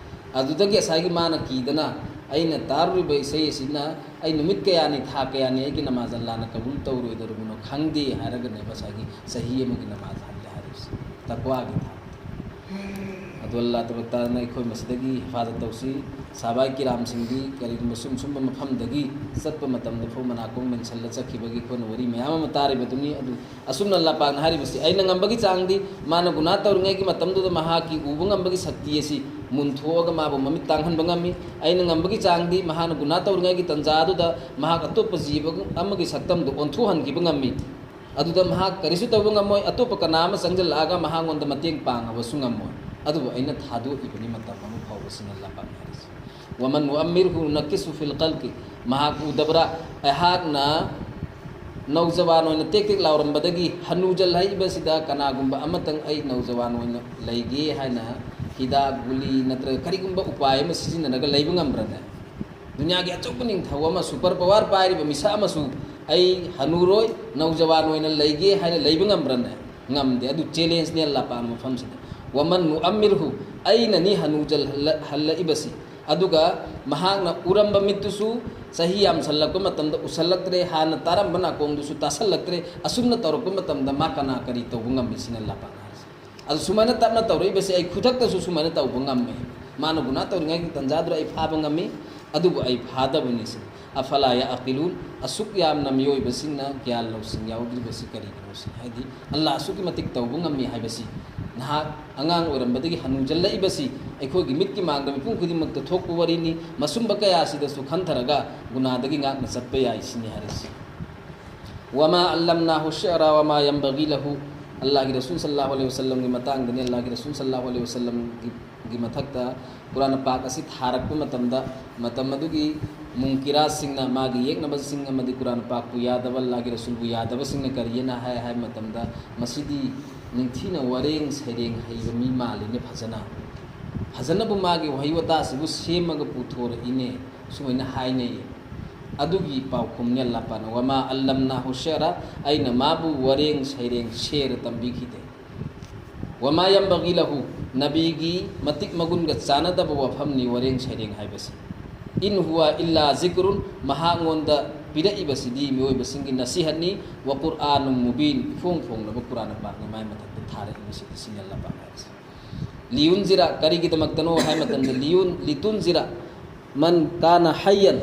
ꯑꯗꯨꯗꯒꯤ ꯉꯁꯥꯏꯒꯤ ꯃꯥꯅ ꯀꯤꯗꯅ, "ꯑꯩꯅ ꯇꯥꯔꯨꯔꯤꯕ ꯏꯁꯩ ꯑꯁꯤꯅ ꯑꯩ ꯅꯨꯃꯤꯠ ꯀꯌꯥꯅꯤ, ꯊꯥ ꯀꯌꯥꯅꯤ ꯑꯩꯒꯤ ꯅꯃꯥꯖ ꯑꯜꯂꯥꯍꯅ ꯀꯕꯨꯜ ꯇꯧꯔꯣꯏꯗꯧꯔꯤꯕꯅꯣ ꯈꯪꯗꯦ" ꯍꯥꯏꯔꯒꯅꯦꯕ ꯉꯁꯥꯏꯒꯤ ꯆꯍꯤ ꯑꯃꯒꯤ ꯅꯃꯥꯖ ꯍꯜꯂꯦ ꯍꯥꯏꯔꯤꯕꯁꯦ꯫ ꯇꯛꯋꯥꯒꯤ ꯊꯥꯛ꯫ ꯑꯗꯣ ꯑꯜꯂꯥꯍ ꯇꯕꯥꯔꯛ ꯇꯥꯂꯥꯅ ꯑꯩꯈꯣꯏ ꯃꯁꯤꯗꯒꯤ ꯍꯤꯐꯥꯖꯠ ꯇꯧꯁꯤ꯫ ꯁꯍꯥꯕꯥꯏ ꯀꯤꯔꯥꯝꯁꯤꯡꯗꯤ ꯀꯔꯤꯒꯨꯝꯕ ꯁꯨꯝ ꯁꯨꯝꯕ ꯃꯐꯝꯗꯒꯤ ꯆꯠꯄ ꯃꯇꯝꯗ ꯐꯥꯎ ꯃꯅꯥꯀꯣꯡ ꯃꯦꯟꯁꯤꯜꯂ ꯆꯠꯈꯤꯕꯒꯤ ꯑꯩꯈꯣꯏꯅ ꯋꯥꯔꯤ ꯃꯌꯥꯝ ꯑꯃ ꯇꯥꯔꯤꯕꯗꯨꯅꯤ꯫ ꯑꯗꯨ ꯑꯁꯨꯝꯅ ꯑꯜꯂꯥꯍ ꯄꯥꯛꯅ ꯍꯥꯏꯔꯤꯕꯁꯤ, ꯑꯩꯅ ꯉꯝꯕꯒꯤ ꯆꯥꯡꯗꯤ ꯃꯥꯅ ꯒꯨꯅꯥꯍ ꯇꯧꯔꯤꯉꯩꯒꯤ ꯃꯇꯝꯗꯨꯗ ꯃꯍꯥꯛꯀꯤ ꯎꯕ ꯉꯝꯕꯒꯤ ꯁꯛꯇꯤ ꯑꯁꯤ ꯃꯨꯟꯊꯣꯛꯑꯒ ꯃꯥꯕꯨ ꯃꯃꯤꯠ ꯇꯥꯡꯍꯟꯕ ꯉꯝꯃꯤ꯫ ꯑꯩꯅ ꯉꯝꯕꯒꯤ ꯆꯥꯡꯗꯤ ꯃꯍꯥꯛꯅ ꯒꯨꯅꯥꯍ ꯇꯧꯔꯤꯉꯩꯒꯤ ꯇꯟꯖꯥꯗꯨꯗ ꯃꯍꯥꯛ ꯑꯇꯣꯞꯄ ꯖꯤꯕ ꯑꯃꯒꯤ ꯁꯛꯇꯝꯗꯨ ꯑꯣꯟꯊꯣꯛꯍꯟꯈꯤꯕ ꯉꯝꯃꯤ꯫ ꯑꯗꯨꯗ ꯃꯍꯥꯛ ꯀꯔꯤꯁꯨ ꯇꯧꯕ ꯉꯝꯃꯣꯏ, ꯑꯇꯣꯞꯄ ꯀꯅꯥ ꯑꯃ ꯆꯪꯁꯤꯜꯂꯛꯑꯒ ꯃꯍꯥꯛꯉꯣꯟꯗ ꯃꯇꯦꯡ ꯄꯥꯡꯉꯕꯁꯨ ꯉꯝꯃꯣꯏ꯫ ꯑꯗꯨꯕꯨ ꯑꯩꯅ ꯊꯥꯗꯣꯛꯏꯕꯅꯤ ꯃꯇꯝ ꯑꯃ ꯐꯥꯎꯕ, ꯁꯤꯅꯤ ꯑꯜꯂꯥꯍ ꯄꯥꯛꯅ ꯍꯥꯏꯔꯤꯁꯤ꯫ "ꯋꯃꯟ ꯅꯨꯑꯝꯃꯤꯔꯍꯨ ꯅꯨꯅꯛꯀꯤꯁꯍꯨ ꯐꯤꯜ ꯈꯜꯀꯤ", ꯃꯍꯥꯛ ꯎꯗꯕ꯭ꯔꯥ? ꯑꯩꯍꯥꯛꯅ ꯅꯧꯖꯋꯥꯟ ꯑꯣꯏꯅ ꯇꯦꯛ ꯇꯦꯛ ꯂꯥꯎꯔꯝꯕꯗꯒꯤ ꯍꯅꯨꯖꯜꯍꯛꯏꯕꯁꯤꯗ ꯀꯅꯥꯒꯨꯝꯕ ꯑꯃꯇꯪ ꯑꯩ ꯅꯧꯖꯋꯥꯟ ꯑꯣꯏꯅ ꯂꯩꯒꯦ ꯍꯥꯏꯅ ꯍꯤꯗꯥꯛ, ꯒꯨꯂꯤ ꯅꯠꯇ꯭ꯔꯒ ꯀꯔꯤꯒꯨꯝꯕ ꯎꯄꯥꯏ ꯑꯃ ꯁꯤꯖꯤꯟꯅꯔꯒ ꯂꯩꯕ ꯉꯝꯕ꯭ꯔꯅꯦ? ꯗꯨꯅꯤꯌꯥꯒꯤ ꯑꯆꯧꯕ ꯅꯤꯡꯊꯧ ꯑꯃ, ꯁꯨꯄꯔ ꯄꯋꯥꯔ ꯄꯥꯏꯔꯤꯕ ꯃꯤꯁꯛ ꯑꯃꯁꯨ ꯑꯩ ꯍꯅꯨꯔꯣꯏ, ꯅꯧꯖꯋꯥꯟ ꯑꯣꯏꯅ ꯂꯩꯒꯦ ꯍꯥꯏꯅ ꯂꯩꯕ ꯉꯝꯕ꯭ꯔꯅꯦ? ꯉꯝꯗꯦ꯫ ꯑꯗꯨ ꯆꯦꯂꯦꯟꯖꯅꯦ ꯑꯜꯂꯥꯍ ꯄꯥꯛꯅ ꯃꯐꯝꯁꯤꯗ꯫ "ꯋꯃꯟ ꯅꯨꯑꯝꯃꯤꯔꯍꯨ", ꯑꯩꯅꯅꯤ ꯍꯅꯨꯖꯜꯍꯜꯂ-, ꯍꯜꯂꯛꯏꯕꯁꯤ꯫ ꯑꯗꯨꯒ ꯃꯍꯥꯛꯅ ꯎꯔꯝꯕ ꯃꯤꯠꯇꯨꯁꯨ ꯆꯍꯤ ꯌꯥꯝꯁꯜꯂꯛꯄ ꯃꯇꯝꯗ ꯎꯁꯜꯂꯛꯇ꯭ꯔꯦ, ꯍꯥꯟꯅ ꯇꯥꯔꯝꯕ ꯅꯥꯀꯣꯡꯗꯨꯁꯨ ꯇꯥꯁꯜꯂꯛꯇ꯭ꯔꯦ꯫ ꯑꯁꯨꯝꯅ ꯇꯧꯔꯛꯄ ꯃꯇꯝꯗ ꯃꯥ ꯀꯅꯥ ꯀꯔꯤ ꯇꯧꯕ ꯉꯝꯃꯤ? ꯁꯤꯅꯤ ꯑꯜꯂꯥꯍ ꯄꯥꯛꯅ ꯍꯥꯏꯔꯤꯁꯦ꯫ ꯑꯗꯨ ꯁꯨꯃꯥꯏꯅ ꯇꯞꯅ ꯇꯧꯔꯛꯏꯕꯁꯦ ꯑꯩ ꯈꯨꯗꯛꯇꯁꯨ ꯁꯨꯃꯥꯏꯅ ꯇꯧꯕ ꯉꯝꯃꯦ꯫ ꯃꯥꯅ ꯒꯨꯅꯥꯍ ꯇꯧꯔꯤꯉꯩꯒꯤ ꯇꯟꯖꯥꯗꯨꯗ ꯑꯩ ꯐꯥꯕ ꯉꯝꯃꯤ꯫ ꯑꯗꯨꯕꯨ ꯑꯩ ꯐꯥꯗꯕꯅꯤ ꯁꯤꯅꯤ꯫ "ꯑꯐꯂꯥ ꯌꯥꯑꯀꯤꯂꯨꯟ", ꯑꯁꯨꯛ ꯌꯥꯝꯅ ꯃꯤꯑꯣꯏꯕꯁꯤꯡꯅ ꯒ꯭ꯌꯥꯟ ꯂꯧꯁꯤꯡ ꯌꯥꯎꯗ꯭ꯔꯤꯕꯁꯤ ꯀꯔꯤꯒꯤꯅꯣ ꯁꯤꯅꯤ꯫ ꯍꯥꯏꯗꯤ ꯑꯜꯂꯥꯍ ꯑꯁꯨꯛꯀꯤ ꯃꯇꯤꯛ ꯇꯧꯕ ꯉꯝꯃꯤ ꯍꯥꯏꯕꯁꯤ, ꯅꯍꯥꯛ ꯑꯉꯥꯡ ꯑꯣꯏꯔꯝꯕꯗꯒꯤ ꯍꯅꯨꯖꯜꯂꯛꯏꯕꯁꯤ ꯑꯩꯈꯣꯏꯒꯤ ꯃꯤꯠꯀꯤ ꯃꯥꯡꯗ ꯃꯤꯄꯨꯝ ꯈꯨꯗꯤꯡꯃꯛꯇ ꯊꯣꯛꯄ ꯋꯥꯔꯤꯅꯤ꯫ ꯃꯁꯨꯝꯕ ꯀꯌꯥꯁꯤꯗꯁꯨ ꯈꯟꯊꯔꯒ ꯒꯨꯅꯥꯗꯒꯤ ꯉꯥꯛꯅ ꯆꯠꯄ ꯌꯥꯏ ꯁꯤꯅꯤ ꯍꯥꯏꯔꯤꯁꯤ꯫ "ꯋꯃꯥ ꯑꯜꯂꯝꯅꯥꯍꯨ ꯁꯤꯑꯔ ꯋꯃꯥ ꯌꯝꯕꯒꯤ ꯂꯍꯨ", ꯑꯜꯂꯥꯍꯒꯤ ꯔꯁꯨꯜ ꯁꯜꯂꯥꯍꯨ ꯑꯂꯩꯍꯤ ꯋꯁꯜꯂꯝꯒꯤ ꯃꯇꯥꯡꯗꯅꯤ꯫ ꯑꯜꯂꯥꯍꯒꯤ ꯔꯁꯨꯜ ꯁꯜꯂꯥꯍꯨ ꯑꯂꯩꯍꯤ ꯋꯁꯜꯂꯝꯒꯤ ꯒꯤ ꯃꯊꯛꯇ ꯀꯨꯔꯥꯟ ꯄꯥꯛ ꯑꯁꯤ ꯊꯥꯔꯛꯄ ꯃꯇꯝꯗ, ꯃꯇꯝ ꯑꯗꯨꯒꯤ ꯃꯨꯡꯀꯤꯔꯥꯁꯤꯡꯅ, ꯃꯥꯒꯤ ꯌꯦꯛꯅꯕꯁꯤꯡ ꯑꯃꯗꯤ ꯀꯨꯔꯥꯟ ꯄꯥꯛꯄꯨ ꯌꯥꯗꯕ, ꯑꯜꯂꯥꯍꯒꯤ ꯔꯁꯨꯜꯕꯨ ꯌꯥꯗꯕꯁꯤꯡꯅ ꯀꯔꯤꯅ ꯍꯥꯏ ꯍꯥꯏꯕ ꯃꯇꯝꯗ, "ꯃꯁꯤꯗꯤ ꯅꯤꯡꯊꯤꯅ ꯋꯥꯔꯦꯡ ꯁꯩꯔꯦꯡ ꯍꯩꯕ ꯃꯤ ꯃꯥꯜꯂꯤꯅꯦ, ꯐꯖꯅ, ꯐꯖꯅꯕꯨ ꯃꯥꯒꯤ ꯋꯥꯍꯩ ꯋꯥꯇꯥꯁꯤꯕꯨ ꯁꯦꯝꯃꯒ ꯄꯨꯊꯣꯔꯛꯏꯅꯦ", ꯁꯨꯃꯥꯏꯅ ꯍꯥꯏꯅꯩꯌꯦ꯫ ꯑꯗꯨꯒꯤ ꯄꯥꯎꯈꯨꯝꯅꯤ ꯑꯜꯂꯥꯍ ꯄꯥꯛꯅ, "ꯋꯃꯥ ꯑꯜꯂꯝꯅꯥꯍꯨ ꯁꯤꯑꯔ", ꯑꯩꯅ ꯃꯥꯕꯨ ꯋꯥꯔꯦꯡ ꯁꯩꯔꯦꯡ ꯁꯦꯔ ꯇꯝꯕꯤꯈꯤꯗꯦ꯫ "ꯋꯃꯥ ꯌꯝꯕꯒꯤ ꯂꯍꯨ", ꯅꯕꯤꯒꯤ ꯃꯇꯤꯛ ꯃꯒꯨꯟꯒ ꯆꯥꯟꯅꯗꯕ ꯋꯥꯐꯝꯅꯤ ꯋꯥꯔꯦꯡ ꯁꯩꯔꯦꯡ ꯍꯥꯏꯕꯁꯤ꯫ "ꯏꯟ ꯍꯨꯋ ꯏꯜꯂꯥ ꯖꯤꯀ꯭ꯔꯨꯟ", ꯃꯍꯥꯛꯉꯣꯟꯗ ꯄꯤꯔꯛꯏꯕꯁꯤꯗꯤ ꯃꯤꯑꯣꯏꯕꯁꯤꯡꯒꯤ ꯅꯁꯤꯍꯠꯅꯤ, "ꯋ ꯀꯨꯔꯑꯥꯅꯨꯝ ꯃꯨꯕꯤꯟ", ꯏꯐꯣꯡ ꯐꯣꯡꯂꯕ ꯀꯨꯔꯥꯟ ꯄꯥꯛꯅꯤ ꯃꯥꯏ ꯃꯊꯛꯇ ꯊꯥꯔꯛꯏꯕꯁꯤꯗꯤ ꯁꯤꯅꯤ ꯑꯜꯂꯥꯍ ꯄꯥꯛꯅ ꯍꯥꯏꯔꯤꯁꯤ꯫ "ꯂꯤꯌꯨꯟꯖꯤꯔ", ꯀꯔꯤꯒꯤꯗꯃꯛꯇꯅꯣ ꯍꯥꯏꯕ ꯃꯇꯝꯗ, "ꯂꯤꯌꯨꯟ ꯂꯤꯇꯨꯟꯖꯤꯔ ꯃꯟ ꯀꯥꯅ ꯍꯩꯌꯟ",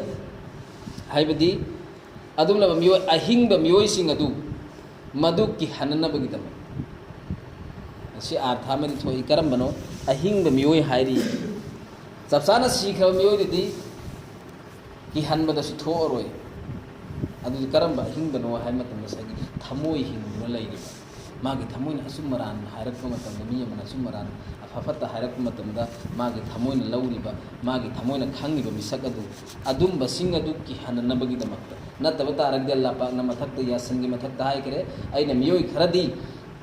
ꯍꯥꯏꯕꯗꯤ ꯑꯗꯨꯒꯨꯝꯂꯕ ꯃꯤꯑꯣꯏ, ꯑꯍꯤꯡꯕ ꯃꯤꯑꯣꯏꯁꯤꯡ ꯑꯗꯨ ꯃꯗꯨ ꯀꯤꯍꯟꯅꯅꯕꯒꯤꯗꯃꯛ꯫ ꯑꯁꯤ ꯑꯥꯔꯊ ꯑꯃꯗꯤ ꯊꯣꯛꯏ꯫ ꯀꯔꯝꯕꯅꯣ? ꯑꯍꯤꯡꯕ ꯃꯤꯑꯣꯏ ꯍꯥꯏꯔꯤ꯫ ꯆꯞ ꯆꯥꯅ ꯁꯤꯈ꯭ꯔꯕ ꯃꯤꯑꯣꯏꯗꯨꯗꯤ ꯀꯤꯍꯟꯕꯗꯁꯨ ꯊꯣꯛꯑꯔꯣꯏ꯫ ꯑꯗꯨꯗꯤ ꯀꯔꯝꯕ ꯑꯍꯤꯡꯕꯅꯣ ꯍꯥꯏꯕ ꯃꯇꯝꯗ, ꯉꯁꯥꯏꯒꯤ ꯊꯃꯣꯏ ꯍꯤꯡꯗꯨꯅ ꯂꯩꯔꯤꯕ, ꯃꯥꯒꯤ ꯊꯃꯣꯏꯅ ꯑꯆꯨꯝ ꯑꯔꯥꯟ ꯍꯥꯏꯔꯛꯄ ꯃꯇꯝꯗ, ꯃꯤ ꯑꯃꯅ ꯑꯆꯨꯝ ꯑꯔꯥꯟ, ꯑꯐ ꯐꯠꯇ ꯍꯥꯏꯔꯛꯄ ꯃꯇꯝꯗ, ꯃꯥꯒꯤ ꯊꯃꯣꯏꯅ ꯂꯧꯔꯤꯕ, ꯃꯥꯒꯤ ꯊꯃꯣꯏꯅ ꯈꯪꯉꯤꯕ ꯃꯤꯁꯛ ꯑꯗꯨ, ꯑꯗꯨꯝꯕꯁꯤꯡ ꯑꯗꯨ ꯀꯤꯍꯟꯅꯅꯕꯒꯤꯗꯃꯛꯇ꯫ ꯅꯠꯇꯕ ꯇꯥꯔꯒꯗꯤ, ꯑꯜꯂꯥꯍ ꯄꯥꯛꯅ ꯃꯊꯛꯇ, ꯌꯥꯁꯤꯟꯒꯤ ꯃꯊꯛꯇ ꯍꯥꯏꯈ꯭ꯔꯦ, "ꯑꯩꯅ ꯃꯤꯑꯣꯏ ꯈꯔꯗꯤ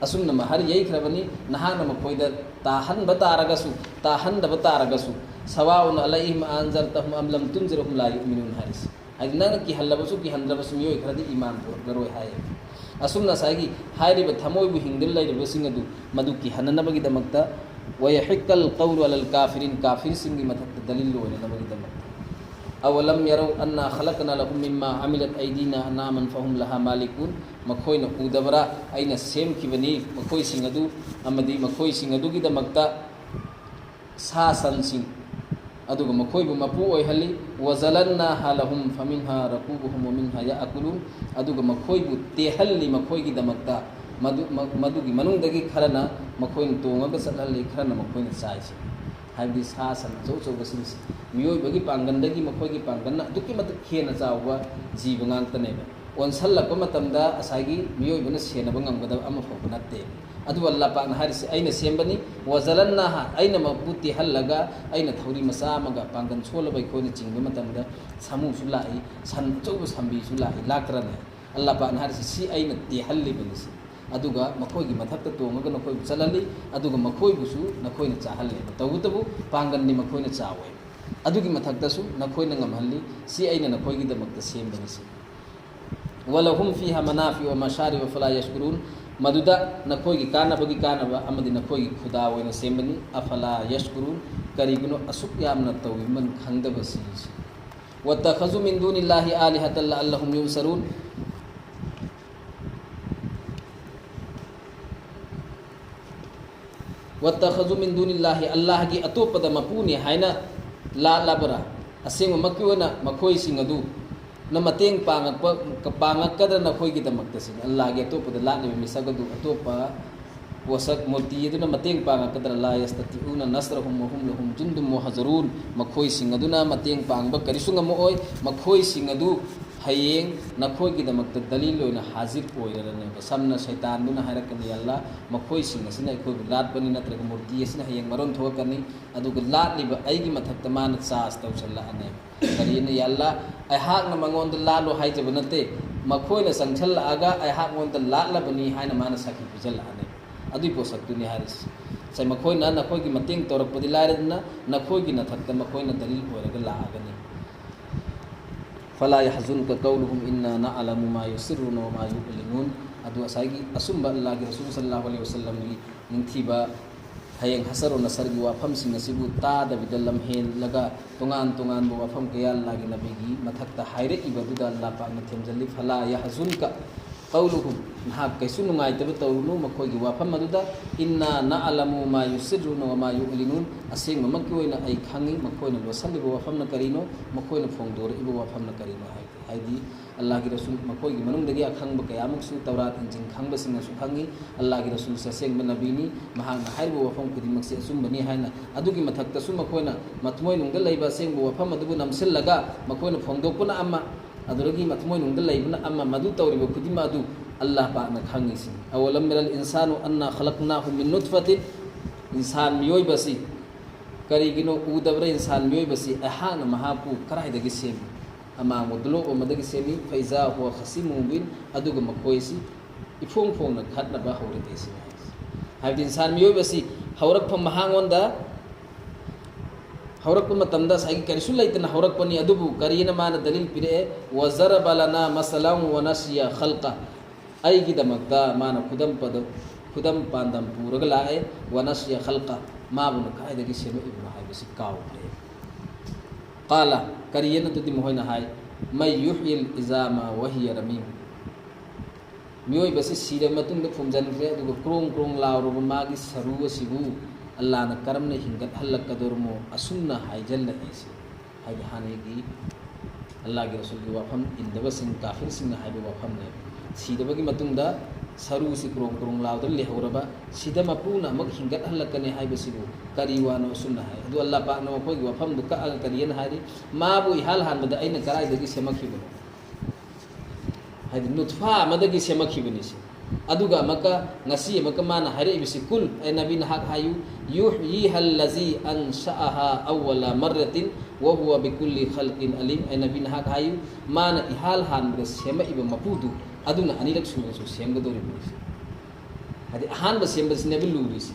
ꯑꯁꯨꯝꯅ ꯃꯍꯔ ꯌꯩꯈ꯭ꯔꯕꯅꯤ, ꯅꯍꯥꯛꯅ ꯃꯈꯣꯏꯗ ꯇꯥꯍꯟꯕ ꯇꯥꯔꯒꯁꯨ, ꯇꯥꯍꯟꯗꯕ ꯇꯥꯔꯒꯁꯨ, ꯁꯋꯥꯎꯟ ꯑꯂꯩꯍꯤꯝ ꯑꯟꯖꯔꯇꯍꯨꯝ ꯑꯝ ꯂꯝ ꯇꯨꯟꯖꯤꯔꯍꯨꯝ ꯂꯥ ꯌꯨꯃꯤꯅꯨꯟ" ꯍꯥꯏꯔꯤꯁꯤ꯫ ꯍꯥꯏꯗꯤ ꯅꯪꯅ ꯀꯤꯍꯜꯂꯕꯁꯨ ꯀꯤꯍꯟꯗ꯭ꯔꯕꯁꯨ ꯃꯤꯑꯣꯏ ꯈꯔꯗꯤ ꯏꯃꯥꯟ ꯄꯨꯔꯛꯂꯔꯣꯏ ꯍꯥꯏꯌꯦ꯫ ꯑꯁꯨꯝꯅ ꯉꯁꯥꯏꯒꯤ ꯍꯥꯏꯔꯤꯕ ꯊꯃꯣꯏꯕꯨ ꯍꯤꯡꯗꯨꯅ ꯂꯩꯔꯤꯕꯁꯤꯡ ꯑꯗꯨ, ꯃꯗꯨ ꯀꯤꯍꯟꯅꯅꯕꯒꯤꯗꯃꯛꯇ, "ꯋꯌꯍꯤꯛꯀꯜ ꯀꯧꯂꯨ ꯑꯂꯜ ꯀꯥꯐꯤꯔꯤꯟ", ꯀꯥꯐꯤꯔꯁꯤꯡꯒꯤ ꯃꯊꯛꯇ ꯗꯂꯤꯜ ꯑꯣꯏꯅꯅꯕꯒꯤꯗꯃꯛꯇ꯫ "ꯑꯋꯂꯝ ꯌꯔꯧ ꯑꯟꯅꯥ ꯈꯂꯛꯅꯥ ꯂꯍꯨꯝ ꯃꯤꯝꯃꯥ ꯑꯃꯤꯂꯠ ꯑꯩꯗꯤꯅꯥ ꯑꯅꯥꯃꯟ ꯐꯍꯨꯝ ꯂꯍꯥ ꯃꯥꯂꯤꯀꯨꯟ", ꯃꯈꯣꯏꯅ ꯎꯗꯕ꯭ꯔꯥ? ꯑꯩꯅ ꯁꯦꯝꯈꯤꯕꯅꯤ ꯃꯈꯣꯏꯁꯤꯡ ꯑꯗꯨ, ꯑꯃꯗꯤ ꯃꯈꯣꯏꯁꯤꯡ ꯑꯗꯨꯒꯤꯗꯃꯛꯇ ꯁꯥ ꯁꯟꯁꯤꯡ, ꯑꯗꯨꯒ ꯃꯈꯣꯏꯕꯨ ꯃꯄꯨ ꯑꯣꯏꯍꯜꯂꯤ꯫ وذللناها لهم فمنها ركوبهم ومنها يأكلون꯫ ꯑꯗꯨꯒ ꯃꯈꯣꯏꯕꯨ ꯇꯦꯍꯜꯂꯤ ꯃꯈꯣꯏꯒꯤꯗꯃꯛꯇ꯫ ꯃꯗꯨ-, ꯃ-, ꯃꯗꯨꯒꯤ ꯃꯅꯨꯡꯗꯒꯤ ꯈꯔꯅ ꯃꯈꯣꯏꯅ ꯇꯣꯡꯉꯒ ꯆꯠꯍꯜꯂꯤ, ꯈꯔꯅ ꯃꯈꯣꯏꯅ ꯆꯥꯏꯁꯤ꯫ ꯍꯥꯏꯕꯗꯤ ꯁꯥ ꯁꯟ ꯑꯆꯧ ꯑꯆꯧꯕꯁꯤꯡꯁꯤ꯫ ꯃꯤꯑꯣꯏꯕꯒꯤ ꯄꯥꯡꯒꯜꯗꯒꯤ ꯃꯈꯣꯏꯒꯤ ꯄꯥꯡꯒꯜꯅ ꯑꯗꯨꯛꯀꯤ ꯃꯇꯤꯛ ꯍꯦꯟꯅ ꯆꯥꯎꯕ ꯖꯤꯕ ꯉꯥꯛꯇꯅꯦꯕ꯫ ꯑꯣꯟꯁꯜꯂꯛꯄ ꯃꯇꯝꯗ ꯉꯁꯥꯏꯒꯤ ꯃꯤꯑꯣꯏꯕꯅ ꯁꯦꯟꯅꯕ ꯉꯝꯒꯗꯕ ꯑꯃ ꯐꯥꯎꯕ ꯅꯠꯇꯦ꯫ ꯑꯗꯨꯕꯨ ꯑꯜꯂꯥ ꯄꯥꯛꯅ ꯍꯥꯏꯔꯤꯁꯤ, "ꯑꯩꯅ ꯁꯦꯝꯕꯅꯤ, وذللناها", ꯑꯩꯅ ꯃꯄꯨ ꯇꯦꯍꯜꯂꯒ, ꯑꯩꯅ ꯊꯧꯔꯤ ꯃꯆꯥ ꯑꯃꯒ ꯄꯥꯡꯒꯜ ꯁꯣꯜꯂꯕ ꯑꯩꯈꯣꯏꯅ ꯆꯤꯡꯕ ꯃꯇꯝꯗ ꯁꯥꯃꯨꯁꯨ ꯂꯥꯛꯏ, ꯁꯟ ꯑꯆꯧꯕ ꯁꯥꯝꯕꯤꯁꯨ ꯂꯥꯛꯏ, ꯂꯥꯛꯇ꯭ꯔꯅꯦ? ꯑꯜꯂꯥ ꯄꯥꯛꯅ ꯍꯥꯏꯔꯤꯁꯤ, "ꯁꯤ ꯑꯩꯅ ꯇꯦꯍꯜꯂꯤꯕꯅꯤ", ꯁꯤ꯫ ꯑꯗꯨꯒ ꯃꯈꯣꯏꯒꯤ ꯃꯊꯛꯇ ꯇꯣꯡꯉꯒ ꯅꯈꯣꯏꯕꯨ ꯆꯠꯍꯜꯂꯤ, ꯑꯗꯨꯒ ꯃꯈꯣꯏꯕꯨꯁꯨ ꯅꯈꯣꯏꯅ ꯆꯥꯍꯜꯂꯦꯕ꯫ ꯇꯧꯕꯇꯕꯨ ꯄꯥꯡꯒꯜꯗꯤ ꯃꯈꯣꯏꯅ ꯆꯥꯎꯋꯦ꯫ ꯑꯗꯨꯒꯤ ꯃꯊꯛꯇꯁꯨ ꯅꯈꯣꯏꯅ ꯉꯝꯍꯜꯂꯤ, ꯁꯤ ꯑꯩꯅ ꯅꯈꯣꯏꯒꯤꯗꯃꯛꯇ ꯁꯦꯝꯕꯅꯤ, ꯁꯤ꯫ ولهم فيها منافع ومشارب أفلا يشكرون꯫ ꯃꯗꯨꯗ ꯅꯈꯣꯏꯒꯤ ꯀꯥꯟꯅꯕꯒꯤ ꯀꯥꯟꯅꯕ ꯑꯃꯗꯤ ꯅꯈꯣꯏꯒꯤ ꯈꯨꯗꯥ ꯑꯣꯏꯅ ꯁꯦꯝꯕꯅꯤ꯫ أفلا يشكرون꯫ ꯀꯔꯤꯒꯤꯅꯣ ꯑꯁꯨꯛ ꯌꯥꯝꯅ ꯇꯧꯔꯤꯕ ꯈꯪꯗꯕꯁꯤ? واتخذوا من دون الله آلهة لعلهم ينصرون꯫ واتخذوا من دون الله، ꯑꯜꯂꯥꯍꯒꯤ ꯑꯇꯣꯞꯄꯗ ꯃꯄꯨꯅꯤ ꯍꯥꯏꯅ ꯂꯥꯠꯂꯕ꯭ꯔꯥ? ꯑꯁꯦꯡꯕꯃꯛꯀꯤ ꯑꯣꯏꯅ ꯃꯈꯣꯏꯁꯤꯡ ꯑꯗꯨꯅ ꯃꯇꯦꯡ ꯄꯥꯡꯉꯛꯄ, ꯄꯥꯡꯉꯛꯀꯗ꯭ꯔꯥ ꯅꯈꯣꯏꯒꯤꯗꯃꯛꯇ? ꯁꯤꯅꯤ, ꯑꯜꯂꯥꯍꯒꯤ ꯑꯇꯣꯞꯄꯗ ꯂꯥꯠꯂꯤꯕ ꯃꯤꯁꯛ ꯑꯗꯨ, ꯑꯇꯣꯞꯄ ꯄꯣꯠꯁꯛ ꯃꯨꯔꯇꯤ ꯑꯗꯨꯅ ꯃꯇꯦꯡ ꯄꯥꯡꯉꯛꯀꯗ꯭ꯔꯥ? لا يستطيعون نصرهم وهم لهم جند محضرون꯫ ꯃꯈꯣꯏꯁꯤꯡ ꯑꯗꯨꯅ ꯃꯇꯦꯡ ꯄꯥꯡꯕ ꯀꯔꯤꯁꯨ ꯉꯝꯃꯛꯑꯣꯏ꯫ ꯃꯈꯣꯏꯁꯤꯡ ꯑꯗꯨ ꯍꯌꯦꯡ ꯅꯈꯣꯏꯒꯤꯗꯃꯛꯇ ꯗꯂꯤꯜ ꯑꯣꯏꯅ ꯍꯥꯖꯤꯔ ꯑꯣꯏꯔꯔꯅꯦꯕ꯫ ꯁꯝꯅ ꯁꯩꯇꯥꯟꯗꯨꯅ ꯍꯥꯏꯔꯛꯀꯅꯤ, "ꯑꯜꯂꯥ, ꯃꯈꯣꯏꯁꯤꯡ ꯑꯁꯤꯅ ꯑꯩꯈꯣꯏꯕꯨ ꯂꯥꯠꯄꯅꯤ", ꯅꯠꯇ꯭ꯔꯒ ꯃꯨꯔꯇꯤ ꯑꯁꯤꯅ ꯍꯌꯦꯡ ꯃꯔꯣꯟ ꯊꯣꯛꯂꯛꯀꯅꯤ, ꯑꯗꯨꯒ ꯂꯥꯠꯂꯤꯕ ꯑꯩꯒꯤ ꯃꯊꯛꯇ ꯃꯥꯅ ꯆꯥꯔꯖ ꯇꯧꯁꯜꯂꯛꯑꯅꯦꯕ꯫ ꯀꯔꯤꯅ? "ꯌꯥ ꯑꯜꯂꯥ, ꯑꯩꯍꯥꯛꯅ ꯃꯉꯣꯟꯗ ꯂꯥꯠꯂꯣ ꯍꯥꯏꯖꯕ ꯅꯠꯇꯦ, ꯃꯈꯣꯏꯅ ꯆꯪꯁꯜꯂꯛꯑꯒ ꯑꯩꯍꯥꯛꯉꯣꯟꯗ ꯂꯥꯠꯂꯕꯅꯤ ꯍꯥꯏꯅ ꯃꯥꯅ ꯁꯥꯈꯤ ꯄꯤꯖꯜꯂꯛꯑꯅꯦꯕ"꯫ ꯑꯗꯨꯒꯤ ꯄꯣꯠꯁꯛꯇꯨꯅꯤ ꯍꯥꯏꯔꯤꯁꯤ꯫ ꯉꯁꯥꯏ ꯃꯈꯣꯏꯅ ꯅꯈꯣꯏꯒꯤ ꯃꯇꯦꯡ ꯇꯧꯔꯛꯄꯗꯤ ꯂꯥꯏꯔꯗꯅ, ꯅꯈꯣꯏꯒꯤ ꯃꯊꯛꯇ ꯃꯈꯣꯏꯅ ꯗꯂꯤꯜ ꯑꯣꯏꯔꯒ ꯂꯥꯛꯑꯒꯅꯤ꯫ فلا يحزنك قولهم إنا نعلم ما يسرون وما يعلنون꯫ ꯑꯗꯨ ꯉꯁꯥꯏꯒꯤ ꯑꯆꯨꯝꯕ ꯑꯜꯂꯥꯍꯒꯤ ꯔꯁꯨꯜ ꯁꯜꯂꯜꯂꯥꯍꯨ ꯑꯂꯩꯍꯤ ꯋꯁꯜꯂꯝꯒꯤ ꯅꯤꯡꯊꯤꯕ ꯍꯌꯦꯡ ꯍꯁꯔ ꯅꯁꯔꯒꯤ ꯋꯥꯐꯝꯁꯤꯡ ꯑꯁꯤꯕꯨ ꯇꯥꯗꯕꯤꯗ ꯂꯝꯍꯦꯜꯂꯒ ꯇꯣꯉꯥꯟ ꯇꯣꯉꯥꯟꯕ ꯋꯥꯐꯝ ꯀꯌꯥ ꯑꯜꯂꯥꯍꯒꯤ ꯅꯕꯤꯒꯤ ꯃꯊꯛꯇ ꯍꯥꯏꯔꯛꯏꯕ ꯑꯗꯨꯗ ꯑꯜꯂꯥꯍ ꯄꯥꯛꯅ ꯊꯦꯝꯖꯤꯜꯂꯤ꯫ فلا يحزنك قولهم, ꯅꯍꯥꯛ ꯀꯩꯁꯨ ꯅꯨꯡꯉꯥꯏꯇꯕ ꯇꯧꯔꯨꯅꯨ ꯃꯈꯣꯏꯒꯤ ꯋꯥꯐꯝ ꯑꯗꯨꯗ. إنا نعلم ما يسرون وما يعلنون, ꯑꯁꯦꯡꯕꯃꯛꯀꯤ ꯑꯣꯏꯅ ꯑꯩ ꯈꯪꯏ ꯃꯈꯣꯏꯅ ꯂꯣꯠꯁꯤꯜꯂꯤꯕ ꯋꯥꯐꯝꯅ ꯀꯔꯤꯅꯣ, ꯃꯈꯣꯏꯅ ꯐꯣꯡꯗꯣꯔꯛꯏꯕ ꯋꯥꯐꯝꯅ ꯀꯔꯤꯅꯣ ꯍꯥꯏꯕꯗꯤ. ꯍꯥꯏꯗꯤ ꯑꯜꯂꯥꯍꯒꯤ ꯔꯁꯨꯜ, ꯃꯈꯣꯏꯒꯤ ꯃꯅꯨꯡꯗꯒꯤ ꯑꯈꯪꯕ ꯀꯌꯥꯃꯨꯛꯁꯨ ꯇꯧꯔꯥꯠ ꯏꯟꯖꯤꯜ ꯈꯪꯕꯁꯤꯡꯅꯁꯨ ꯈꯪꯏ꯫ ꯑꯜꯂꯥꯍꯒꯤ ꯔꯁꯨꯜꯁꯦ ꯑꯁꯦꯡꯕ ꯅꯕꯤꯅꯤ, ꯃꯍꯥꯛꯅ ꯍꯥꯏꯔꯤꯕ ꯋꯥꯐꯝ ꯈꯨꯗꯤꯡꯃꯛꯁꯦ ꯑꯆꯨꯝꯕꯅꯤ ꯍꯥꯏꯅ꯫ ꯑꯗꯨꯒꯤ ꯃꯊꯛꯇꯁꯨ ꯃꯈꯣꯏꯅ ꯃꯊꯃꯣꯏꯅꯨꯡꯗ ꯂꯩꯕ ꯑꯁꯦꯡꯕ ꯋꯥꯐꯝ ꯑꯗꯨꯕꯨ ꯅꯝꯁꯤꯜꯂꯒ ꯃꯈꯣꯏꯅ ꯐꯣꯡꯗꯣꯛꯄꯅ ꯑꯃ, ꯑꯗꯨꯗꯒꯤ ꯃꯊꯃꯣꯏꯅꯨꯡꯗ ꯂꯩꯕꯅ ꯑꯃ, ꯃꯗꯨ ꯇꯧꯔꯤꯕ ꯈꯨꯗꯤꯡꯃꯛ ꯑꯗꯨ ꯑꯜꯂꯥꯍ ꯄꯥꯛꯅ ꯈꯪꯏ ꯁꯤꯅꯤ. أولم ير الإنسان أنا خلقناه من نطفة, ꯏꯟꯁꯥꯟ ꯃꯤꯑꯣꯏꯕꯁꯤ ꯀꯔꯤꯒꯤꯅꯣ ꯎꯗꯕ꯭ꯔꯥ? ꯏꯟꯁꯥꯟ ꯃꯤꯑꯣꯏꯕꯁꯤ ꯑꯩꯍꯥꯛꯅ ꯃꯍꯥꯛꯄꯨ ꯀꯗꯥꯏꯗꯒꯤ ꯁꯦꯝꯃꯤ? ꯑꯃꯥꯡꯕ ꯕ꯭ꯂꯣꯛ ꯑꯃꯗꯒꯤ ꯁꯦꯝꯃꯤ. فإذا هو خصيم مبين, ꯑꯗꯨꯒ ꯃꯈꯣꯏꯁꯤ ꯏꯐꯣꯡ ꯐꯣꯡꯅ ꯈꯠꯅꯕ ꯍꯧꯔꯛꯑꯦ ꯁꯤꯅꯤ ꯍꯥꯏꯁꯦ. ꯍꯥꯏꯕꯗꯤ ꯏꯟꯁꯥꯟ ꯃꯤꯑꯣꯏꯕꯁꯤ ꯍꯧꯔꯛꯐꯝ ꯃꯍꯥꯛꯉꯣꯟꯗ ꯍꯧꯔꯛꯄ ꯃꯇꯝꯗ ꯉꯁꯥꯏꯒꯤ ꯀꯔꯤꯁꯨ ꯂꯩꯇꯅ ꯍꯧꯔꯛꯄꯅꯤ, ꯑꯗꯨꯕꯨ ꯀꯔꯤꯅ ꯃꯥꯅ ꯗꯂꯤꯜ ꯄꯤꯔꯛꯑꯦ? وضرب لنا مثلا ونسي خلقه. ꯑꯩꯒꯤꯗꯃꯛꯇ ꯃꯥꯅ ꯈꯨꯗꯝ ꯄꯗ-, ꯈꯨꯗꯝ ꯄꯥꯟꯗꯝ ꯄꯨꯔꯒ ꯂꯥꯛꯑꯦ. ونسي خلقه, ꯃꯥꯕꯨꯅ ꯀꯗꯥꯏꯗꯒꯤ ꯁꯦꯝꯃꯛꯏꯕꯅꯣ ꯍꯥꯏꯕꯁꯤ ꯀꯥꯎꯈ꯭ꯔꯦ. قال, ꯀꯔꯤꯑꯅ ꯑꯗꯨꯗꯤ ꯃꯈꯣꯏꯅ ꯍꯥꯏ, من يحيي العظام وهي رميم. ꯃꯤꯑꯣꯏꯕꯁꯤ ꯁꯤꯔꯕ ꯃꯇꯨꯡꯗ ꯐꯨꯝꯖꯤꯟꯈ꯭ꯔꯦ, ꯑꯗꯨꯒ ꯀ꯭ꯔꯣꯡ ꯀ꯭ꯔꯣꯡ ꯂꯥꯎꯔꯕ ꯃꯥꯒꯤ ꯁꯔꯨ ꯑꯁꯤꯕꯨ ꯑꯜꯂꯥꯅ ꯀꯔꯝꯅ ꯍꯤꯡꯒꯠꯍꯜꯂꯛꯀꯗꯧꯔꯃꯣ, ꯑꯁꯨꯝꯅ ꯍꯥꯏꯖꯤꯜꯂꯛꯏ ꯁꯤ꯫ ꯍꯥꯏꯗꯤ ꯍꯥꯟꯅꯒꯤ ꯑꯜꯂꯥꯒꯤ ꯔꯁꯨꯜꯒꯤ ꯋꯥꯐꯝ ꯏꯟꯗꯕꯁꯤꯡ, ꯀꯥꯐꯤꯔꯁꯤꯡꯅ ꯍꯥꯏꯕ ꯋꯥꯐꯝꯅꯦꯕ꯫ ꯁꯤꯔꯕꯒꯤ ꯃꯇꯨꯡꯗ ꯁꯔꯨꯁꯤ ꯀ꯭ꯔꯣꯡ ꯀ꯭ꯔꯣꯡ ꯂꯥꯎꯗꯅ ꯂꯩꯍꯧꯔꯕ, ꯁꯤꯗ ꯃꯄꯨꯅ ꯑꯃꯨꯛ ꯍꯤꯡꯒꯠꯍꯜꯂꯛꯀꯅꯤ ꯍꯥꯏꯕꯁꯤꯕꯨ ꯀꯔꯤ ꯋꯥꯅꯣ? ꯑꯁꯨꯝꯅ ꯍꯥꯏ꯫ ꯑꯗꯨ ꯑꯜꯂꯥ ꯄꯥꯛꯅ ꯃꯈꯣꯏꯒꯤ ꯋꯥꯐꯝꯗꯨ ꯀꯛꯑꯒ ꯀꯔꯤꯑꯅ ꯍꯥꯏꯔꯤ? ꯃꯥꯕꯨ ꯏꯍꯥꯟ ꯍꯥꯟꯕꯗ ꯑꯩꯅ ꯀꯗꯥꯏꯗꯒꯤ ꯁꯦꯝꯃꯛꯈꯤꯕꯅꯣ? ꯍꯥꯏꯗꯤ ꯅꯨꯠꯐꯥ ꯑꯃꯗꯒꯤ ꯁꯦꯝꯃꯛꯈꯤꯕꯅꯤ ꯁꯤ꯫ ꯑꯗꯨꯒ ꯑꯃꯨꯛꯀ ꯉꯁꯤ ꯑꯃꯨꯛꯀ ꯃꯥꯅ ꯍꯥꯏꯔꯛꯏꯕꯁꯤ, "قل, ꯑꯦ ꯅꯕꯤ ꯅꯍꯥꯛ ꯍꯥꯏꯌꯨ, يحييها الذي أنشأها أول مرة وهو بكل خلق عليم." ꯑꯦ ꯅꯕꯤ ꯅꯍꯥꯛ ꯍꯥꯏꯌꯨ, ꯃꯥꯅ ꯏꯍꯥꯟ ꯍꯥꯟꯕꯗ ꯁꯦꯝꯃꯛꯏꯕ ꯃꯄꯨꯗꯨ ꯑꯗꯨꯅ ꯑꯅꯤꯔꯛ ꯁꯨꯕꯁꯨ ꯁꯦꯝꯒꯗꯧꯔꯤꯕꯅꯤ ꯁꯤ꯫ ꯍꯥꯏꯗꯤ ꯑꯍꯥꯟꯕ ꯁꯦꯝꯕꯁꯤꯅꯦꯕ ꯂꯨꯔꯤꯁꯤ꯫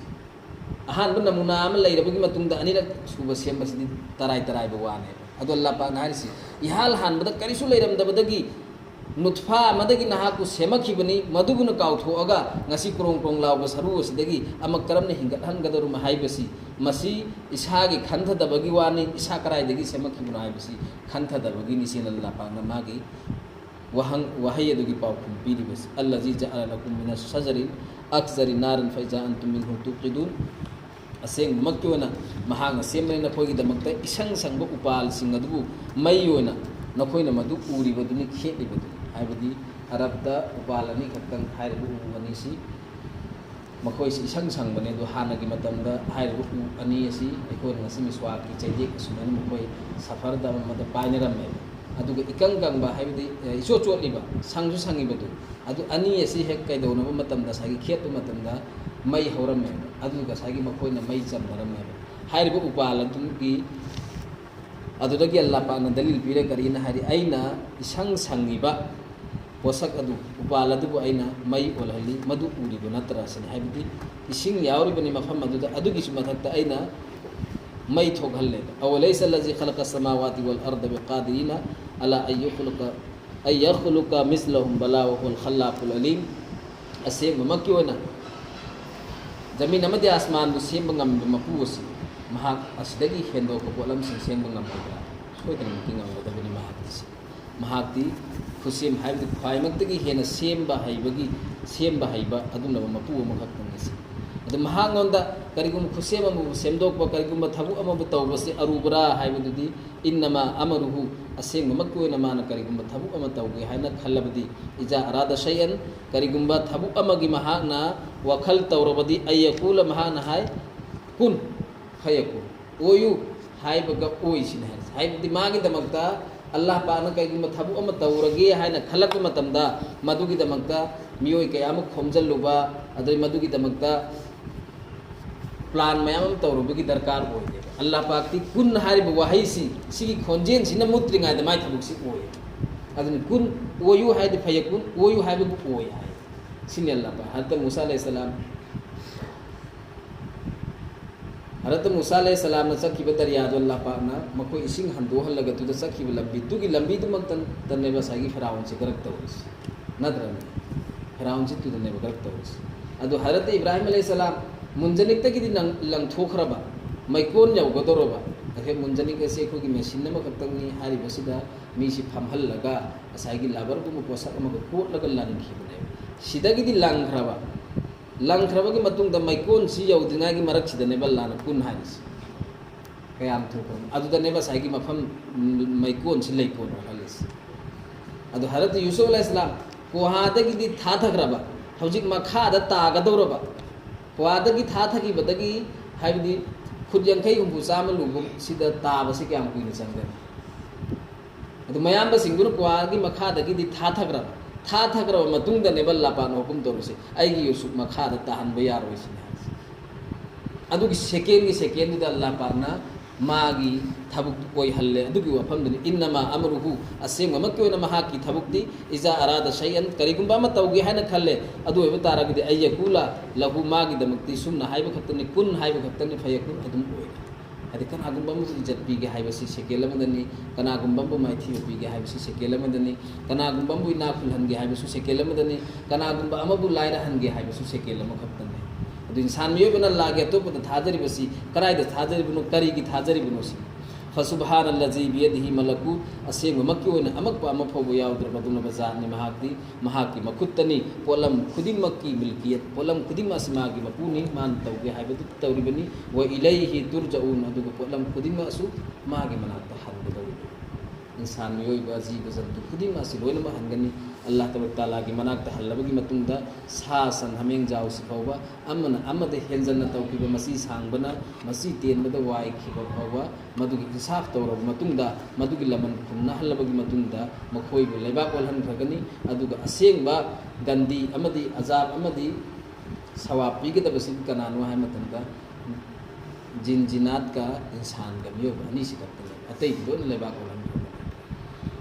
ꯑꯍꯥꯟꯕ ꯅꯃꯨꯅꯥ ꯑꯃ ꯂꯩꯔꯕꯒꯤ ꯃꯇꯨꯡꯗ ꯑꯅꯤꯔꯛ ꯁꯨꯕ ꯁꯦꯝꯕꯁꯤꯗꯤ ꯇꯔꯥꯏ ꯇꯔꯥꯏꯕ ꯋꯥꯅꯦꯕ꯫ ꯑꯗꯣ ꯑꯜꯂꯥ ꯄꯥꯛꯅ ꯍꯥꯏꯔꯤꯁꯤ, ꯏꯍꯥꯟ ꯍꯥꯟꯕꯗ ꯀꯔꯤꯁꯨ ꯂꯩꯔꯝꯗꯕꯗꯒꯤ ꯅꯨꯠꯐꯥ ꯑꯃꯗꯒꯤ ꯅꯍꯥꯛꯄꯨ ꯁꯦꯝꯃꯛꯈꯤꯕꯅꯤ, ꯃꯗꯨꯕꯨꯅ ꯀꯥꯎꯊꯣꯛꯑꯒ ꯉꯁꯤ ꯀ꯭ꯔꯣꯡ ꯀ꯭ꯔꯣꯡ ꯂꯥꯎꯕ ꯁꯔꯨ ꯑꯁꯤꯗꯒꯤ ꯑꯃ ꯀꯔꯝꯅ ꯍꯤꯡꯒꯠꯍꯟꯒꯗꯧꯔꯤꯕꯅꯣ ꯍꯥꯏꯕꯁꯤ, ꯃꯁꯤ ꯏꯁꯥꯒꯤ ꯈꯟꯊꯗꯕꯒꯤ ꯋꯥꯅꯤ, ꯏꯁꯥ ꯀꯗꯥꯏꯗꯒꯤ ꯁꯦꯝꯃꯛꯈꯤꯕꯅꯣ ꯍꯥꯏꯕꯁꯤ ꯈꯟꯊꯗꯕꯒꯤꯅꯤ꯫ ꯁꯤꯅ ꯑꯜꯂꯥ ꯄꯥꯛꯅ ꯃꯥꯒꯤ ꯋꯥꯍꯪ, ꯋꯥꯍꯩ ꯑꯗꯨꯒꯤ ꯄꯥꯎꯈꯨꯝ ꯄꯤꯔꯤꯕꯁꯤ, "الذي جعل لكم من الشجر الأخضر نارا فإذا أنتم منه توقدون"꯫ ꯑꯁꯦꯡꯕꯃꯛꯀꯤ ꯑꯣꯏꯅ ꯃꯍꯥꯛꯅ ꯁꯦꯝꯕꯅꯤ ꯅꯈꯣꯏꯒꯤꯗꯃꯛꯇ ꯏꯁꯪ ꯁꯪꯕ ꯎꯄꯥꯜꯁꯤꯡ ꯑꯗꯨꯕꯨ ꯃꯩ ꯑꯣꯏꯅ ꯅꯈꯣꯏꯅ ꯃꯗꯨ ꯎꯔꯤꯕꯗꯨꯅꯤ, ꯈꯦꯠꯂꯤꯕꯗꯨꯅꯤ꯫ ꯍꯥꯏꯕꯗꯤ ꯑꯔꯕꯇ ꯎꯄꯥꯜ ꯑꯅꯤꯈꯛꯇꯪ ꯍꯥꯏꯔꯤꯕ ꯎ ꯑꯅꯤꯁꯤ ꯃꯈꯣꯏꯁꯤ ꯏꯁꯪ ꯁꯪꯕꯅꯦ꯫ ꯑꯗꯣ ꯍꯥꯟꯅꯒꯤ ꯃꯇꯝꯗ ꯍꯥꯏꯔꯤꯕ ꯎ ꯑꯅꯤ ꯑꯁꯤ ꯑꯩꯈꯣꯏꯅ ꯉꯁꯤ ꯃꯤꯁ꯭ꯋꯥꯛꯀꯤ ꯆꯩꯗꯦꯛ ꯑꯁꯨꯃꯥꯏꯅ ꯃꯈꯣꯏ ꯁꯐꯔꯗ ꯑꯃꯗ ꯄꯥꯏꯅꯔꯝꯃꯦꯕ꯫ ꯑꯗꯨꯒ ꯏꯀꯪ ꯀꯪꯕ, ꯍꯥꯏꯕꯗꯤ, ꯑꯦ, ꯏꯆꯣꯠ ꯆꯣꯠꯂꯤꯕ, ꯁꯪꯁꯨ ꯁꯪꯉꯤꯕꯗꯨ, ꯑꯗꯨ ꯑꯅꯤ ꯑꯁꯤ ꯍꯦꯛ ꯀꯩꯗꯧꯅꯕ ꯃꯇꯝꯗ, ꯉꯁꯥꯏꯒꯤ ꯈꯦꯠꯄ ꯃꯇꯝꯗ ꯃꯩ ꯍꯧꯔꯝꯃꯦꯕ꯫ ꯑꯗꯨ ꯉꯁꯥꯏꯒꯤ ꯃꯈꯣꯏꯅ ꯃꯩ ꯆꯝꯅꯔꯝꯃꯦꯕ꯫ ꯍꯥꯏꯔꯤꯕ ꯎꯄꯥꯜ ꯑꯗꯨꯒꯤ, ꯑꯗꯨꯗꯒꯤ ꯑꯜꯂꯥ ꯄꯥꯛꯅ ꯗꯂꯤꯜ ꯄꯤꯔꯦ, ꯀꯔꯤꯅ ꯍꯥꯏꯔꯤ? "ꯑꯩꯅ ꯏꯁꯪ ꯁꯪꯉꯤꯕ ꯄꯣꯠꯁꯛ ꯑꯗꯨ, ꯎꯄꯥꯜ ꯑꯗꯨꯕꯨ ꯑꯩꯅ ꯃꯩ ꯑꯣꯜꯍꯜꯂꯤ, ꯃꯗꯨ ꯎꯔꯤꯕ ꯅꯠꯇ꯭ꯔꯥ?" ꯁꯤꯅꯤ꯫ ꯍꯥꯏꯕꯗꯤ ꯏꯁꯤꯡ ꯌꯥꯎꯔꯤꯕꯅꯤ ꯃꯐꯝ ꯑꯗꯨꯗ, ꯑꯗꯨꯒꯤꯁꯨ ꯃꯊꯛꯇ ꯑꯩꯅ ꯃꯩ ꯊꯣꯛꯍꯜꯂꯦ꯫ "أوليس الذي خلق السماوات والأرض بقادر على أن يخلق، أن يخلق مثلهم بلى وهو الخلاق العليم"꯫ ꯑꯁꯦꯡꯕꯃꯛꯀꯤ ꯑꯣꯏꯅ ꯖꯃꯤꯟ ꯑꯃꯗꯤ ꯑꯁꯃꯥꯟꯕꯨ ꯁꯦꯝꯕ ꯉꯝꯕ ꯃꯄꯨ ꯑꯁꯤ ꯃꯍꯥꯛ ꯑꯁꯤꯗꯒꯤ ꯍꯦꯟꯗꯣꯛꯄ ꯄꯣꯠꯂꯝꯁꯤꯡ ꯁꯦꯝꯕ ꯉꯝꯒꯗ꯭ꯔꯥ? ꯁꯣꯏꯗꯅꯃꯛꯀꯤ ꯉꯝꯒꯗꯕꯅꯤ ꯃꯍꯥꯛꯀꯤꯁꯤ꯫ ꯃꯍꯥꯛꯇꯤ ꯈꯨꯠꯁꯦꯝ ꯍꯥꯏꯕꯗꯤ ꯈ꯭ꯋꯥꯏꯃꯛꯇꯒꯤ ꯍꯦꯟꯅ ꯁꯦꯝꯕ ꯍꯩꯕꯒꯤ, ꯁꯦꯝꯕ ꯍꯩꯕ ꯑꯗꯨꯒꯨꯝꯂꯕ ꯃꯄꯨ ꯑꯃꯈꯛꯇꯪꯅꯤ ꯁꯤ꯫ ꯑꯗꯨ ꯃꯍꯥꯛꯉꯣꯟꯗ ꯀꯔꯤꯒꯨꯝꯕ ꯈꯨꯠꯁꯦꯝ ꯑꯃꯕꯨ ꯁꯦꯝꯗꯣꯛꯄ, ꯀꯔꯤꯒꯨꯝꯕ ꯊꯕꯛ ꯑꯃꯕꯨ ꯇꯧꯕꯁꯤ ꯑꯔꯨꯕ꯭ꯔꯥ ꯍꯥꯏꯕꯗꯨꯗꯤ, "إنما أمره"، ꯑꯁꯦꯡꯕꯃꯛꯀꯤ ꯑꯣꯏꯅ ꯃꯥꯅ ꯀꯔꯤꯒꯨꯝꯕ ꯊꯕꯛ ꯑꯃ ꯇꯧꯒꯦ ꯍꯥꯏꯅ ꯈꯜꯂꯕꯗꯤ, "إذا أراد شيئا"، ꯀꯔꯤꯒꯨꯝꯕ ꯊꯕꯛ ꯑꯃꯒꯤ ꯃꯍꯥꯛꯅ ꯋꯥꯈꯜ ꯇꯧꯔꯕꯗꯤ, "أن يقول"، ꯃꯍꯥꯛꯅ ꯍꯥꯏ, "كن فيكون"꯫ ꯑꯣꯏꯌꯨ ꯍꯥꯏꯕꯒ ꯑꯣꯏ ꯁꯤꯅꯤ ꯍꯥꯏꯔꯤꯁꯦ꯫ ꯍꯥꯏꯕꯗꯤ ꯃꯥꯒꯤꯗꯃꯛꯇ ꯑꯜꯂꯥꯍ ꯄꯥꯛꯅ ꯀꯩꯒꯨꯝꯕ ꯊꯕꯛ ꯑꯃ ꯇꯧꯔꯒꯦ ꯍꯥꯏꯅ ꯈꯜꯂꯛꯄ ꯃꯇꯝꯗ, ꯃꯗꯨꯒꯤꯗꯃꯛꯇ ꯃꯤꯑꯣꯏ ꯀꯌꯥ ꯑꯃ ꯈꯣꯝꯖꯤꯜꯂꯨꯕ, ꯑꯗꯩ ꯃꯗꯨꯒꯤꯗꯃꯛꯇ ꯄ꯭ꯂꯥꯟ ꯃꯌꯥꯝ ꯑꯃ ꯇꯧꯔꯨꯕꯒꯤ ꯗꯔꯀꯥꯔ ꯑꯣꯏꯗꯦꯕ꯫ ꯑꯜꯂꯥꯍ ꯄꯥꯛꯇꯤ "ꯀꯨꯟ" ꯍꯥꯏꯔꯤꯕ ꯋꯥꯍꯩꯁꯤ, ꯁꯤꯒꯤ ꯈꯣꯟꯖꯦꯜꯁꯤꯅ ꯃꯨꯠꯇ꯭ꯔꯤꯉꯩꯗ ꯃꯥꯏ ꯊꯕꯛꯁꯤ ꯑꯣꯏ꯫ ꯑꯗꯨꯅ "ꯀꯨꯟ", ꯑꯣꯏꯌꯨ ꯍꯥꯏꯗꯤ "ꯐꯌꯀꯨꯟ", ꯑꯣꯏꯌꯨ ꯍꯥꯏꯕꯕꯨ ꯑꯣꯏ ꯍꯥꯏ꯫ ꯁꯤꯅꯤ ꯑꯜꯂꯥꯍ ꯄꯥꯛ꯫ ꯍꯖꯔꯠ ꯃꯨꯁꯥ ꯑꯂꯩꯍꯤꯁꯁꯂꯥꯝ ꯍꯖꯔꯠ ꯃꯨꯁꯥ ꯑꯂꯩꯍꯤꯁꯁꯂꯥꯝꯅ ꯆꯠꯈꯤꯕ ꯗꯔꯤꯌꯥꯗꯣ ꯑꯜꯂꯥꯍ ꯄꯥꯛꯅ ꯃꯈꯣꯏ ꯏꯁꯤꯡ ꯍꯟꯗꯣꯛꯍꯜꯂꯒ ꯑꯗꯨꯗ ꯆꯠꯈꯤꯕ ꯂꯝꯕꯤ, ꯑꯗꯨꯒꯤ ꯂꯝꯕꯤꯗꯨꯃꯛꯇꯅꯦꯕ ꯉꯁꯥꯏꯒꯤ ꯐꯤꯔꯥꯎꯟꯁꯦ ꯒꯔꯛ ꯇꯧꯔꯤꯁꯦ, ꯅꯠꯇ꯭ꯔꯅꯦ? ꯐꯤꯔꯥꯎꯟꯁꯦ ꯑꯗꯨꯗꯅꯦꯕ ꯒꯔꯛ ꯇꯧꯔꯤꯁꯦ꯫ ꯑꯗꯣ ꯍꯖꯔꯠ ꯏꯕ꯭ꯔꯥꯍꯤꯝ ꯑꯂꯩꯍꯤꯁꯁꯂꯥꯝ ꯃꯨꯟꯖꯅꯤꯛꯇꯒꯤꯗꯤ ꯂꯪ-, ꯂꯪꯊꯣꯛꯈ꯭ꯔꯕ, ꯃꯩꯀꯣꯟ ꯌꯧꯒꯗꯧꯔꯕ꯫ ꯑꯩꯈꯣꯏ ꯃꯨꯟꯖꯅꯤꯛ ꯑꯁꯤ ꯑꯩꯈꯣꯏꯒꯤ ꯃꯦꯁꯤꯟ ꯑꯃꯈꯛꯇꯪꯅꯤ ꯍꯥꯏꯔꯤꯕꯁꯤꯗ ꯃꯤꯁꯤ ꯐꯝꯍꯜꯂꯒ ꯉꯁꯥꯏꯒꯤ ꯂꯕꯔꯒꯨꯝꯕ ꯄꯣꯠꯁꯛ ꯑꯃꯒ ꯀꯣꯠꯂꯒ ꯂꯪꯈꯤꯕꯅꯦꯕ꯫ ꯁꯤꯗꯒꯤꯗꯤ ꯂꯪꯈ꯭ꯔꯕ, ꯂꯪꯈ꯭ꯔꯕꯒꯤ ꯃꯇꯨꯡꯗ ꯃꯩꯀꯣꯟꯁꯤ ꯌꯧꯗ꯭ꯔꯤꯉꯩꯒꯤ ꯃꯔꯛꯁꯤꯗꯅꯦꯕ ꯑꯜꯂꯥꯅ ꯀꯨꯟ ꯍꯥꯏꯔꯤꯁꯦ꯫ ꯀꯌꯥꯝ ꯊꯨꯈ꯭ꯔꯕ ꯑꯗꯨꯗꯅꯦꯕ ꯉꯁꯥꯏꯒꯤ ꯃꯐꯝ, ꯎꯝ, ꯃꯩꯀꯣꯟꯁꯤ ꯂꯩꯀꯣꯜ ꯑꯣꯏꯍꯜꯂꯤꯁꯦ꯫ ꯑꯗꯨ ꯍꯖꯔꯠ ꯌꯨꯁꯨꯐ ꯑꯂꯩꯍꯤꯁꯁꯂꯥꯝ ꯀꯨꯍꯥꯗꯒꯤꯗꯤ ꯊꯥꯊꯈ꯭ꯔꯕ, ꯍꯧꯖꯤꯛ ꯃꯈꯥꯗ ꯇꯥꯒꯗꯧꯔꯕ, ꯀꯨꯍꯥꯗꯒꯤ ꯊꯥꯊꯈꯤꯕꯗꯒꯤ, ꯍꯥꯏꯕꯗꯤ ꯐꯨꯠ ꯌꯥꯡꯈꯩ ꯍꯨꯝꯐꯨ ꯆꯥꯝꯃ ꯂꯨꯕ ꯁꯤꯗ ꯇꯥꯕꯁꯤ ꯀꯌꯥꯝ ꯀꯨꯏꯅ ꯆꯪꯒꯅꯤ? ꯑꯗꯨ ꯃꯌꯥꯝꯕꯁꯤꯡꯗꯨꯅ ꯀ꯭ꯋꯥꯒꯤ ꯃꯈꯥꯗꯒꯤꯗꯤ ꯊꯥꯊꯈ꯭ꯔꯕ, ꯊꯥꯊꯈ꯭ꯔꯕ ꯃꯇꯨꯡꯗꯅꯦꯕ ꯑꯜꯂꯥ ꯄꯥꯛꯅ ꯍꯨꯀꯨꯝ ꯇꯧꯔꯤꯁꯦ, "ꯑꯩꯒꯤ ꯌꯨꯁꯨꯞ ꯃꯈꯥꯗ ꯇꯥꯍꯟꯕ ꯌꯥꯔꯣꯏ" ꯁꯤꯅꯤ ꯍꯥꯏꯁꯦ꯫ ꯑꯗꯨꯒꯤ ꯁꯦꯀꯦꯟꯒꯤ ꯁꯦꯀꯦꯟꯗꯨꯗ ꯑꯜꯂꯥ ꯄꯥꯛꯅ ꯃꯥꯒꯤ ꯊꯕꯛ ꯑꯣꯏꯍꯜꯂꯦ꯫ ꯑꯗꯨꯒꯤ ꯋꯥꯐꯝꯗꯨꯅꯤ, "ꯏꯟꯅꯃꯥ ꯑꯃꯔꯨꯍꯨ", ꯑꯁꯦꯡꯕꯃꯛꯀꯤ ꯑꯣꯏꯅ ꯃꯍꯥꯛꯀꯤ ꯊꯕꯛꯇꯤ, "ꯏꯖꯥ ꯑꯔꯥꯗ ꯁꯩꯑꯟ", ꯀꯔꯤꯒꯨꯝꯕ ꯑꯃ ꯇꯧꯒꯦ ꯍꯥꯏꯅ ꯈꯜꯂꯦ, ꯑꯗꯨ ꯑꯣꯏꯕ ꯇꯥꯔꯒꯗꯤ, "ꯑꯩ ꯌꯀꯨꯂꯥ ꯂꯍꯨ", ꯃꯥꯒꯤꯗꯃꯛꯇꯤ ꯁꯨꯝꯅ ꯍꯥꯏꯕ ꯈꯛꯇꯅꯤ, "ꯀꯨꯟ" ꯍꯥꯏꯕ ꯈꯛꯇꯅꯤ, "ꯐꯌꯀꯨꯟ", ꯑꯗꯨꯝ ꯑꯣꯏꯔꯦ꯫ ꯍꯥꯏꯗꯤ ꯀꯅꯥꯒꯨꯝꯕ ꯑꯃꯕꯨ ꯏꯖꯠ ꯄꯤꯒꯦ ꯍꯥꯏꯕꯁꯤ ꯁꯦꯀꯦꯟ ꯑꯃꯗꯅꯤ, ꯀꯅꯥꯒꯨꯝꯕ ꯑꯃꯕꯨ ꯃꯥꯏꯊꯤꯕ ꯄꯤꯒꯦ ꯍꯥꯏꯕꯁꯤ ꯁꯦꯀꯦꯟ ꯑꯃꯗꯅꯤ, ꯀꯅꯥꯒꯨꯝꯕ ꯑꯃꯕꯨ ꯏꯅꯥꯛ ꯈꯨꯜꯍꯟꯒꯦ ꯍꯥꯏꯕꯁꯨ ꯁꯦꯀꯦꯟ ꯑꯃꯗꯅꯤ, ꯀꯅꯥꯒꯨꯝꯕ ꯑꯃꯕꯨ ꯂꯥꯏꯔꯍꯟꯒꯦ ꯍꯥꯏꯕꯁꯨ ꯁꯦꯀꯦꯟ ꯑꯃꯈꯛꯇꯅꯤ꯫ ꯑꯗꯨ ꯏꯟꯁꯥꯟ ꯃꯤꯑꯣꯏꯕꯅ ꯑꯜꯂꯥꯒꯤ ꯑꯇꯣꯞꯄꯗ ꯊꯥꯖꯔꯤꯕꯁꯤ ꯀꯗꯥꯏꯗ ꯊꯥꯖꯔꯤꯕꯅꯣ, ꯀꯔꯤꯒꯤ ꯊꯥꯖꯔꯤꯕꯅꯣ ꯁꯤ꯫ "ꯐꯁꯨꯕꯍꯥꯅ ꯂꯖꯤ ꯕꯤꯌꯗꯤꯍꯤ ꯃꯂꯀꯨ", ꯑꯁꯦꯡꯕꯃꯛꯀꯤ ꯑꯣꯏꯅ ꯑꯃꯛꯄ ꯑꯃ ꯐꯥꯎꯕ ꯌꯥꯎꯗ꯭ꯔꯕ ꯑꯗꯨꯒꯨꯝꯂꯕ ꯖꯥꯠꯅꯤ ꯃꯍꯥꯛꯇꯤ꯫ ꯃꯍꯥꯛꯀꯤ ꯃꯈꯨꯠꯇꯅꯤ ꯄꯣꯠꯂꯝ ꯈꯨꯗꯤꯡꯃꯛꯀꯤ ꯃꯤꯜꯀꯤꯌꯠ, ꯄꯣꯠꯂꯝ ꯈꯨꯗꯤꯡꯃꯛ ꯑꯁꯤ ꯃꯥꯒꯤ ꯃꯄꯨꯅꯤ, ꯃꯥꯅ ꯇꯧꯒꯦ ꯍꯥꯏꯕꯗꯨ ꯇꯧꯔꯤꯕꯅꯤ꯫ "ꯋ ꯏꯂꯩꯍꯤ ꯇꯨꯔꯖꯎꯟ", ꯑꯗꯨꯒ ꯄꯣꯠꯂꯝ ꯈꯨꯗꯤꯡꯃꯛ ꯑꯁꯨ ꯃꯥꯒꯤ ꯃꯅꯥꯛꯇ ꯍꯟꯒꯗꯧꯔꯤꯕꯅꯤ꯫ ꯏꯟꯁꯥꯟ ꯃꯤꯑꯣꯏꯕ, ꯖꯤꯕ ꯖꯟꯇꯨ ꯈꯨꯗꯤꯡꯃꯛ ꯑꯁꯤ ꯂꯣꯏꯅꯃꯛ ꯍꯟꯒꯅꯤ꯫ ꯑꯜꯂꯥꯍ ꯇꯕꯥꯔꯛ ꯇꯥꯂꯥꯒꯤ ꯃꯅꯥꯛꯇ ꯍꯜꯂꯕꯒꯤ ꯃꯇꯨꯡꯗ, ꯁꯥ ꯁꯟ ꯍꯥꯃꯦꯡ ꯖꯥꯎꯁꯤ ꯐꯥꯎꯕ, ꯑꯃꯅ ꯑꯃꯗ ꯍꯦꯟꯖꯟꯅ ꯇꯧꯈꯤꯕ, ꯃꯆꯤ ꯁꯥꯡꯕꯅ ꯃꯆꯤ ꯇꯦꯟꯕꯗ ꯋꯥꯏꯈꯤꯕ ꯐꯥꯎꯕ, ꯃꯗꯨꯒꯤ ꯏꯟꯁꯥꯐ ꯇꯧꯔꯕ ꯃꯇꯨꯡꯗ, ꯃꯗꯨꯒꯤ ꯂꯃꯟ ꯈꯨꯝꯅꯍꯜꯂꯕꯒꯤ ꯃꯇꯨꯡꯗ, ꯃꯈꯣꯏꯕꯨ ꯂꯩꯕꯥꯛ ꯑꯣꯜꯍꯟꯈ꯭ꯔꯒꯅꯤ꯫ ꯑꯗꯨꯒ ꯑꯁꯦꯡꯕ ꯒꯟꯗꯤ ꯑꯃꯗꯤ ꯑꯖꯥꯕ ꯑꯃꯗꯤ ꯁꯋꯥꯕ ꯄꯤꯒꯗꯕꯁꯤ ꯀꯅꯥꯅꯣ ꯍꯥꯏꯕ ꯃꯇꯝꯗ, ꯖꯤꯟ ꯖꯤꯅꯥꯠꯀ ꯏꯟꯁꯥꯟꯒ ꯃꯤꯑꯣꯏꯕ ꯑꯅꯤꯁꯤ ꯈꯛꯇꯅꯤ, ꯑꯇꯩꯗꯤ ꯂꯣꯏꯅ ꯂꯩꯕꯥꯛ ꯑꯣꯜꯍꯟꯈ꯭ꯔꯕꯅꯤ꯫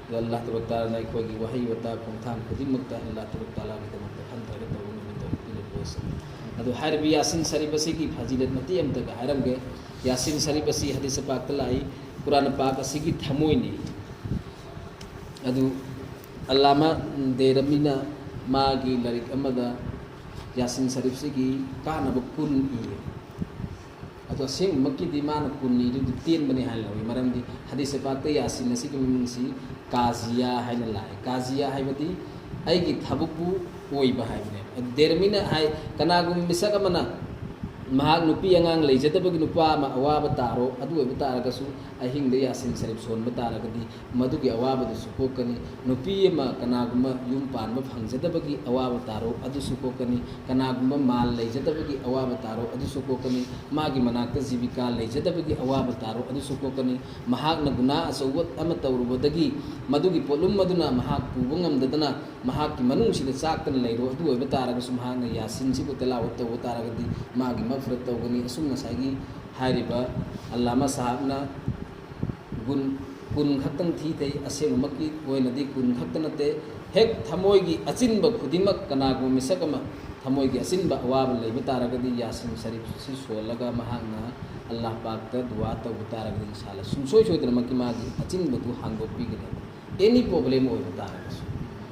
ꯑꯗꯣ ꯑꯜꯂꯥꯍ ꯇꯕꯥꯔꯛ ꯇꯥꯂꯥꯅ ꯑꯩꯈꯣꯏꯒꯤ ꯋꯥꯍꯩ ꯋꯥꯇꯥ ꯈꯣꯡꯊꯥꯡ ꯈꯨꯗꯤꯡꯃꯛꯇ ꯑꯜꯂꯥꯍ ꯇꯕꯥꯔꯛ ꯇꯥꯂꯥꯒꯤꯗꯃꯛꯇ ꯈꯟꯊꯔꯒ ꯇꯧꯕ ꯉꯝꯕ ꯇꯧꯕ ꯄꯤꯕ ꯄꯣꯠꯁꯤꯡ꯫ ꯑꯗꯣ ꯍꯥꯏꯔꯤꯕ ꯌꯥꯁꯤꯟ ꯁꯔꯤꯐ ꯑꯁꯤꯒꯤ ꯐꯖꯤꯂꯠ ꯃꯇꯦꯛ ꯑꯃꯇꯒ ꯍꯥꯏꯔꯝꯒꯦ꯫ ꯌꯥꯁꯤꯟ ꯁꯔꯤꯐ ꯑꯁꯤ ꯍꯗꯤꯁ ꯄꯥꯛꯇ ꯂꯥꯛꯏ, ꯀꯨꯔꯥꯟ ꯄꯥꯛ ꯑꯁꯤꯒꯤ ꯊꯃꯣꯏꯅꯤ꯫ ꯑꯗꯨ ꯑꯜꯂꯥꯃꯥ ꯗꯦꯔꯃꯤꯅ ꯃꯥꯒꯤ ꯂꯥꯏꯔꯤꯛ ꯑꯃꯗ ꯌꯥꯁꯤꯟ ꯁꯔꯤꯐꯁꯤꯒꯤ ꯀꯥꯟꯅꯕ ꯀꯨꯟ ꯏꯌꯦ꯫ ꯑꯗꯣ ꯑꯁꯦꯡꯕꯃꯛꯀꯤꯗꯤ ꯃꯥꯅ ꯀꯨꯟ ꯏꯗꯨꯗꯤ ꯇꯦꯟꯕꯅꯤ ꯍꯥꯏꯅ ꯂꯧꯏ, ꯃꯔꯝꯗꯤ ꯍꯗꯤꯁ ꯄꯥꯛꯇ ꯌꯥꯁꯤꯟ ꯑꯁꯤꯒꯤ ꯃꯃꯤꯡꯁꯤ ꯀꯥꯖꯤꯌꯥ ꯍꯥꯏꯅ ꯂꯥꯛꯑꯦ꯫ ꯀꯥꯖꯤꯌꯥ ꯍꯥꯏꯕꯗꯤ ꯑꯩꯒꯤ ꯊꯕꯛꯄꯨ ꯑꯣꯏꯕ ꯍꯥꯏꯕꯅꯦꯕ꯫ ꯑꯗꯨ ꯗꯦꯔꯃꯤꯅ ꯍꯥꯏ, ꯀꯅꯥꯒꯨꯝꯕ ꯃꯤꯁꯛ ꯑꯃꯅ ꯃꯍꯥꯛ ꯅꯨꯄꯤ ꯑꯉꯥꯡ ꯂꯩꯖꯗꯕꯒꯤ ꯅꯨꯄꯥ ꯑꯃ ꯑꯋꯥꯕ ꯇꯥꯔꯣ, ꯑꯗꯨ ꯑꯣꯏꯕ ꯇꯥꯔꯒꯁꯨ ꯑꯍꯤꯡꯗ ꯌꯥꯁꯤꯟ ꯁꯔꯤꯐ ꯁꯣꯟꯕ ꯇꯥꯔꯒꯗꯤ ꯃꯗꯨꯒꯤ ꯑꯋꯥꯕꯗꯨꯁꯨ ꯀꯣꯛꯀꯅꯤ꯫ ꯅꯨꯄꯤ ꯑꯃ ꯀꯅꯥꯒꯨꯝꯕ ꯌꯨꯝ ꯄꯥꯟꯕ ꯐꯪꯖꯗꯕꯒꯤ ꯑꯋꯥꯕ ꯇꯥꯔꯣ, ꯑꯗꯨꯁꯨ ꯀꯣꯛꯀꯅꯤ꯫ ꯀꯅꯥꯒꯨꯝꯕ ꯃꯥꯜ ꯂꯩꯖꯗꯕꯒꯤ ꯑꯋꯥꯕ ꯇꯥꯔꯣ, ꯑꯗꯨꯁꯨ ꯀꯣꯛꯀꯅꯤ꯫ ꯃꯥꯒꯤ ꯃꯅꯥꯛꯇ ꯖꯤꯕꯤꯀꯥ ꯂꯩꯖꯗꯕꯒꯤ ꯑꯋꯥꯕ ꯇꯥꯔꯣ, ꯑꯗꯨꯁꯨ ꯀꯣꯛꯀꯅꯤ꯫ ꯃꯍꯥꯛꯅ ꯒꯨꯅꯥ ꯑꯆꯧꯕ ꯑꯃ ꯇꯧꯔꯨꯕꯗꯒꯤ ꯃꯗꯨꯒꯤ ꯄꯣꯠꯂꯨꯝ ꯑꯗꯨꯅ ꯃꯍꯥꯛ ꯄꯨꯕ ꯉꯝꯗꯗꯅ ꯃꯍꯥꯛꯀꯤ ꯃꯅꯨꯡꯁꯤꯗ ꯆꯥꯛꯇꯅ ꯂꯩꯔꯣ꯫ ꯑꯗꯨ ꯑꯣꯏꯕ ꯇꯥꯔꯒꯁꯨ ꯃꯍꯥꯛꯅ ꯌꯥꯁꯤꯟꯁꯤꯕꯨ ꯇꯤꯂꯥꯋꯠ ꯇꯧꯕ ꯇꯥꯔꯒꯗꯤ ꯃꯥꯒꯤ ꯃꯐꯔꯠ ꯇꯧꯒꯅꯤ꯫ ꯑꯁꯨꯝ ꯉꯁꯥꯏꯒꯤ ꯍꯥꯏꯔꯤꯕ ꯑꯜꯂꯥꯃꯥ ꯁꯥꯍꯥꯕꯅ ꯒꯨꯟ ꯀꯨꯟ ꯈꯛꯇꯪ ꯊꯤꯊꯩ꯫ ꯑꯁꯦꯡꯕꯃꯛꯀꯤ ꯑꯣꯏꯅꯗꯤ ꯀꯨꯟ ꯈꯛꯇ ꯅꯠꯇꯦ, ꯍꯦꯛ ꯊꯃꯣꯏꯒꯤ ꯑꯆꯤꯟꯕ ꯈꯨꯗꯤꯡꯃꯛ, ꯀꯅꯥꯒꯨꯝꯕ ꯃꯤꯁꯛ ꯑꯃ ꯊꯃꯣꯏꯒꯤ ꯑꯆꯤꯟꯕ ꯑꯋꯥꯕ ꯂꯩꯕ ꯇꯥꯔꯒꯗꯤ ꯌꯥꯁꯤꯟ ꯁꯔꯤꯐꯁꯤ ꯁꯣꯜꯂꯒ ꯃꯍꯥꯛꯅ ꯑꯜꯂꯥꯍ ꯄꯥꯛꯇ ꯗꯨꯋꯥ ꯇꯧꯕ ꯇꯥꯔꯒꯗꯤ ꯏꯟꯁꯥ ꯑꯜꯂꯥꯍ ꯁꯨꯡꯁꯣꯏ ꯁꯣꯏꯗꯅꯃꯛꯀꯤ ꯃꯥꯒꯤ ꯑꯆꯤꯟꯕꯗꯨ ꯍꯥꯡꯗꯣꯛꯄꯤꯒꯅꯤ꯫ ꯑꯦꯅꯤ ꯄ꯭ꯔꯣꯕ꯭ꯂꯦꯝ ꯑꯣꯏꯕ ꯇꯥꯔꯒꯁꯨ꯫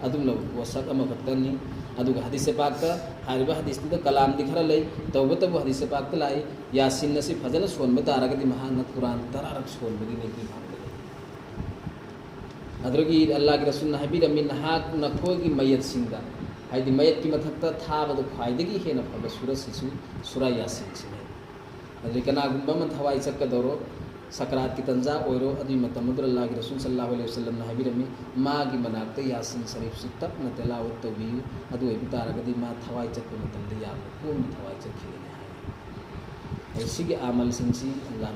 ꯑꯗꯨꯝꯅ ꯋꯥꯁꯛ ꯑꯃꯈꯛꯇꯅꯤ꯫ ꯑꯗꯨꯒ ꯍꯗꯤꯁ ꯄꯥꯛꯇ, ꯍꯥꯏꯔꯤꯕ ꯍꯗꯤꯁꯇꯨꯗ ꯀꯂꯥꯝꯗꯤ ꯈꯔ ꯂꯩ, ꯇꯧꯕꯇꯕꯨ ꯍꯗꯤꯁ ꯄꯥꯛꯇ ꯂꯥꯛꯏ, ꯌꯥꯁꯤꯟ ꯑꯁꯤ ꯐꯖꯅ ꯁꯣꯟꯕ ꯇꯥꯔꯒꯗꯤ ꯃꯍꯥꯛꯅ ꯀꯨꯔꯥꯟ ꯇꯔꯥꯔꯛ ꯁꯣꯟꯕꯒꯤ ꯅꯦꯀꯤ ꯐꯪꯒꯅꯤ꯫ ꯑꯗꯨꯗꯒꯤ ꯑꯜꯂꯥꯍꯒꯤ ꯔꯁꯨꯜꯅ ꯍꯥꯏꯕꯤꯔꯝꯃꯤ, ꯅꯍꯥꯛ ꯅꯈꯣꯏꯒꯤ ꯃꯌꯠꯁꯤꯡꯗ, ꯍꯥꯏꯗꯤ ꯃꯌꯠꯀꯤ ꯃꯊꯛꯇ ꯊꯥꯕꯗ ꯈ꯭ꯋꯥꯏꯗꯒꯤ ꯍꯦꯟꯅ ꯐꯕ ꯁꯨꯔꯁꯤꯁꯨ ꯁꯨꯔꯥ ꯌꯥꯁꯤꯟꯁꯤꯅꯤ꯫ ꯑꯗꯨꯗꯒꯤ ꯀꯅꯥꯒꯨꯝꯕ ꯑꯃ ꯊꯋꯥꯏ ꯆꯠꯀꯗꯧꯔꯣ, ꯁꯀꯔꯥꯠꯀꯤ ꯇꯟꯖꯥ ꯑꯣꯏꯔꯣ, ꯑꯗꯨꯒꯤ ꯃꯇꯝ ꯑꯗꯨꯗ ꯑꯜꯂꯥꯍꯒꯤ ꯔꯁꯨꯜ ꯁꯜꯂꯥꯍꯨ ꯑꯂꯩꯍꯤ ꯋꯁꯜꯂꯝꯅ ꯍꯥꯏꯕꯤꯔꯝꯃꯤ, ꯃꯥꯒꯤ ꯃꯅꯥꯛꯇ ꯌꯥꯁꯤꯟ ꯁꯔꯤꯐꯁꯤ ꯇꯞꯅ ꯇꯤꯂꯥꯋꯠ ꯇꯧꯕꯤꯌꯨ, ꯑꯗꯨ ꯑꯣꯏꯕ ꯇꯥꯔꯒꯗꯤ ꯃꯥ ꯊꯋꯥꯏ ꯆꯠꯄ ꯃꯇꯝꯗ ꯌꯥꯝꯅ ꯀꯣꯝꯅ ꯊꯋꯥꯏ ꯆꯠꯈꯤꯒꯅꯤ ꯍꯥꯏ꯫ ꯑꯗꯨ ꯁꯤꯒꯤ ꯑꯃꯜꯁꯤꯡꯁꯤ ꯑꯜꯂꯥꯍ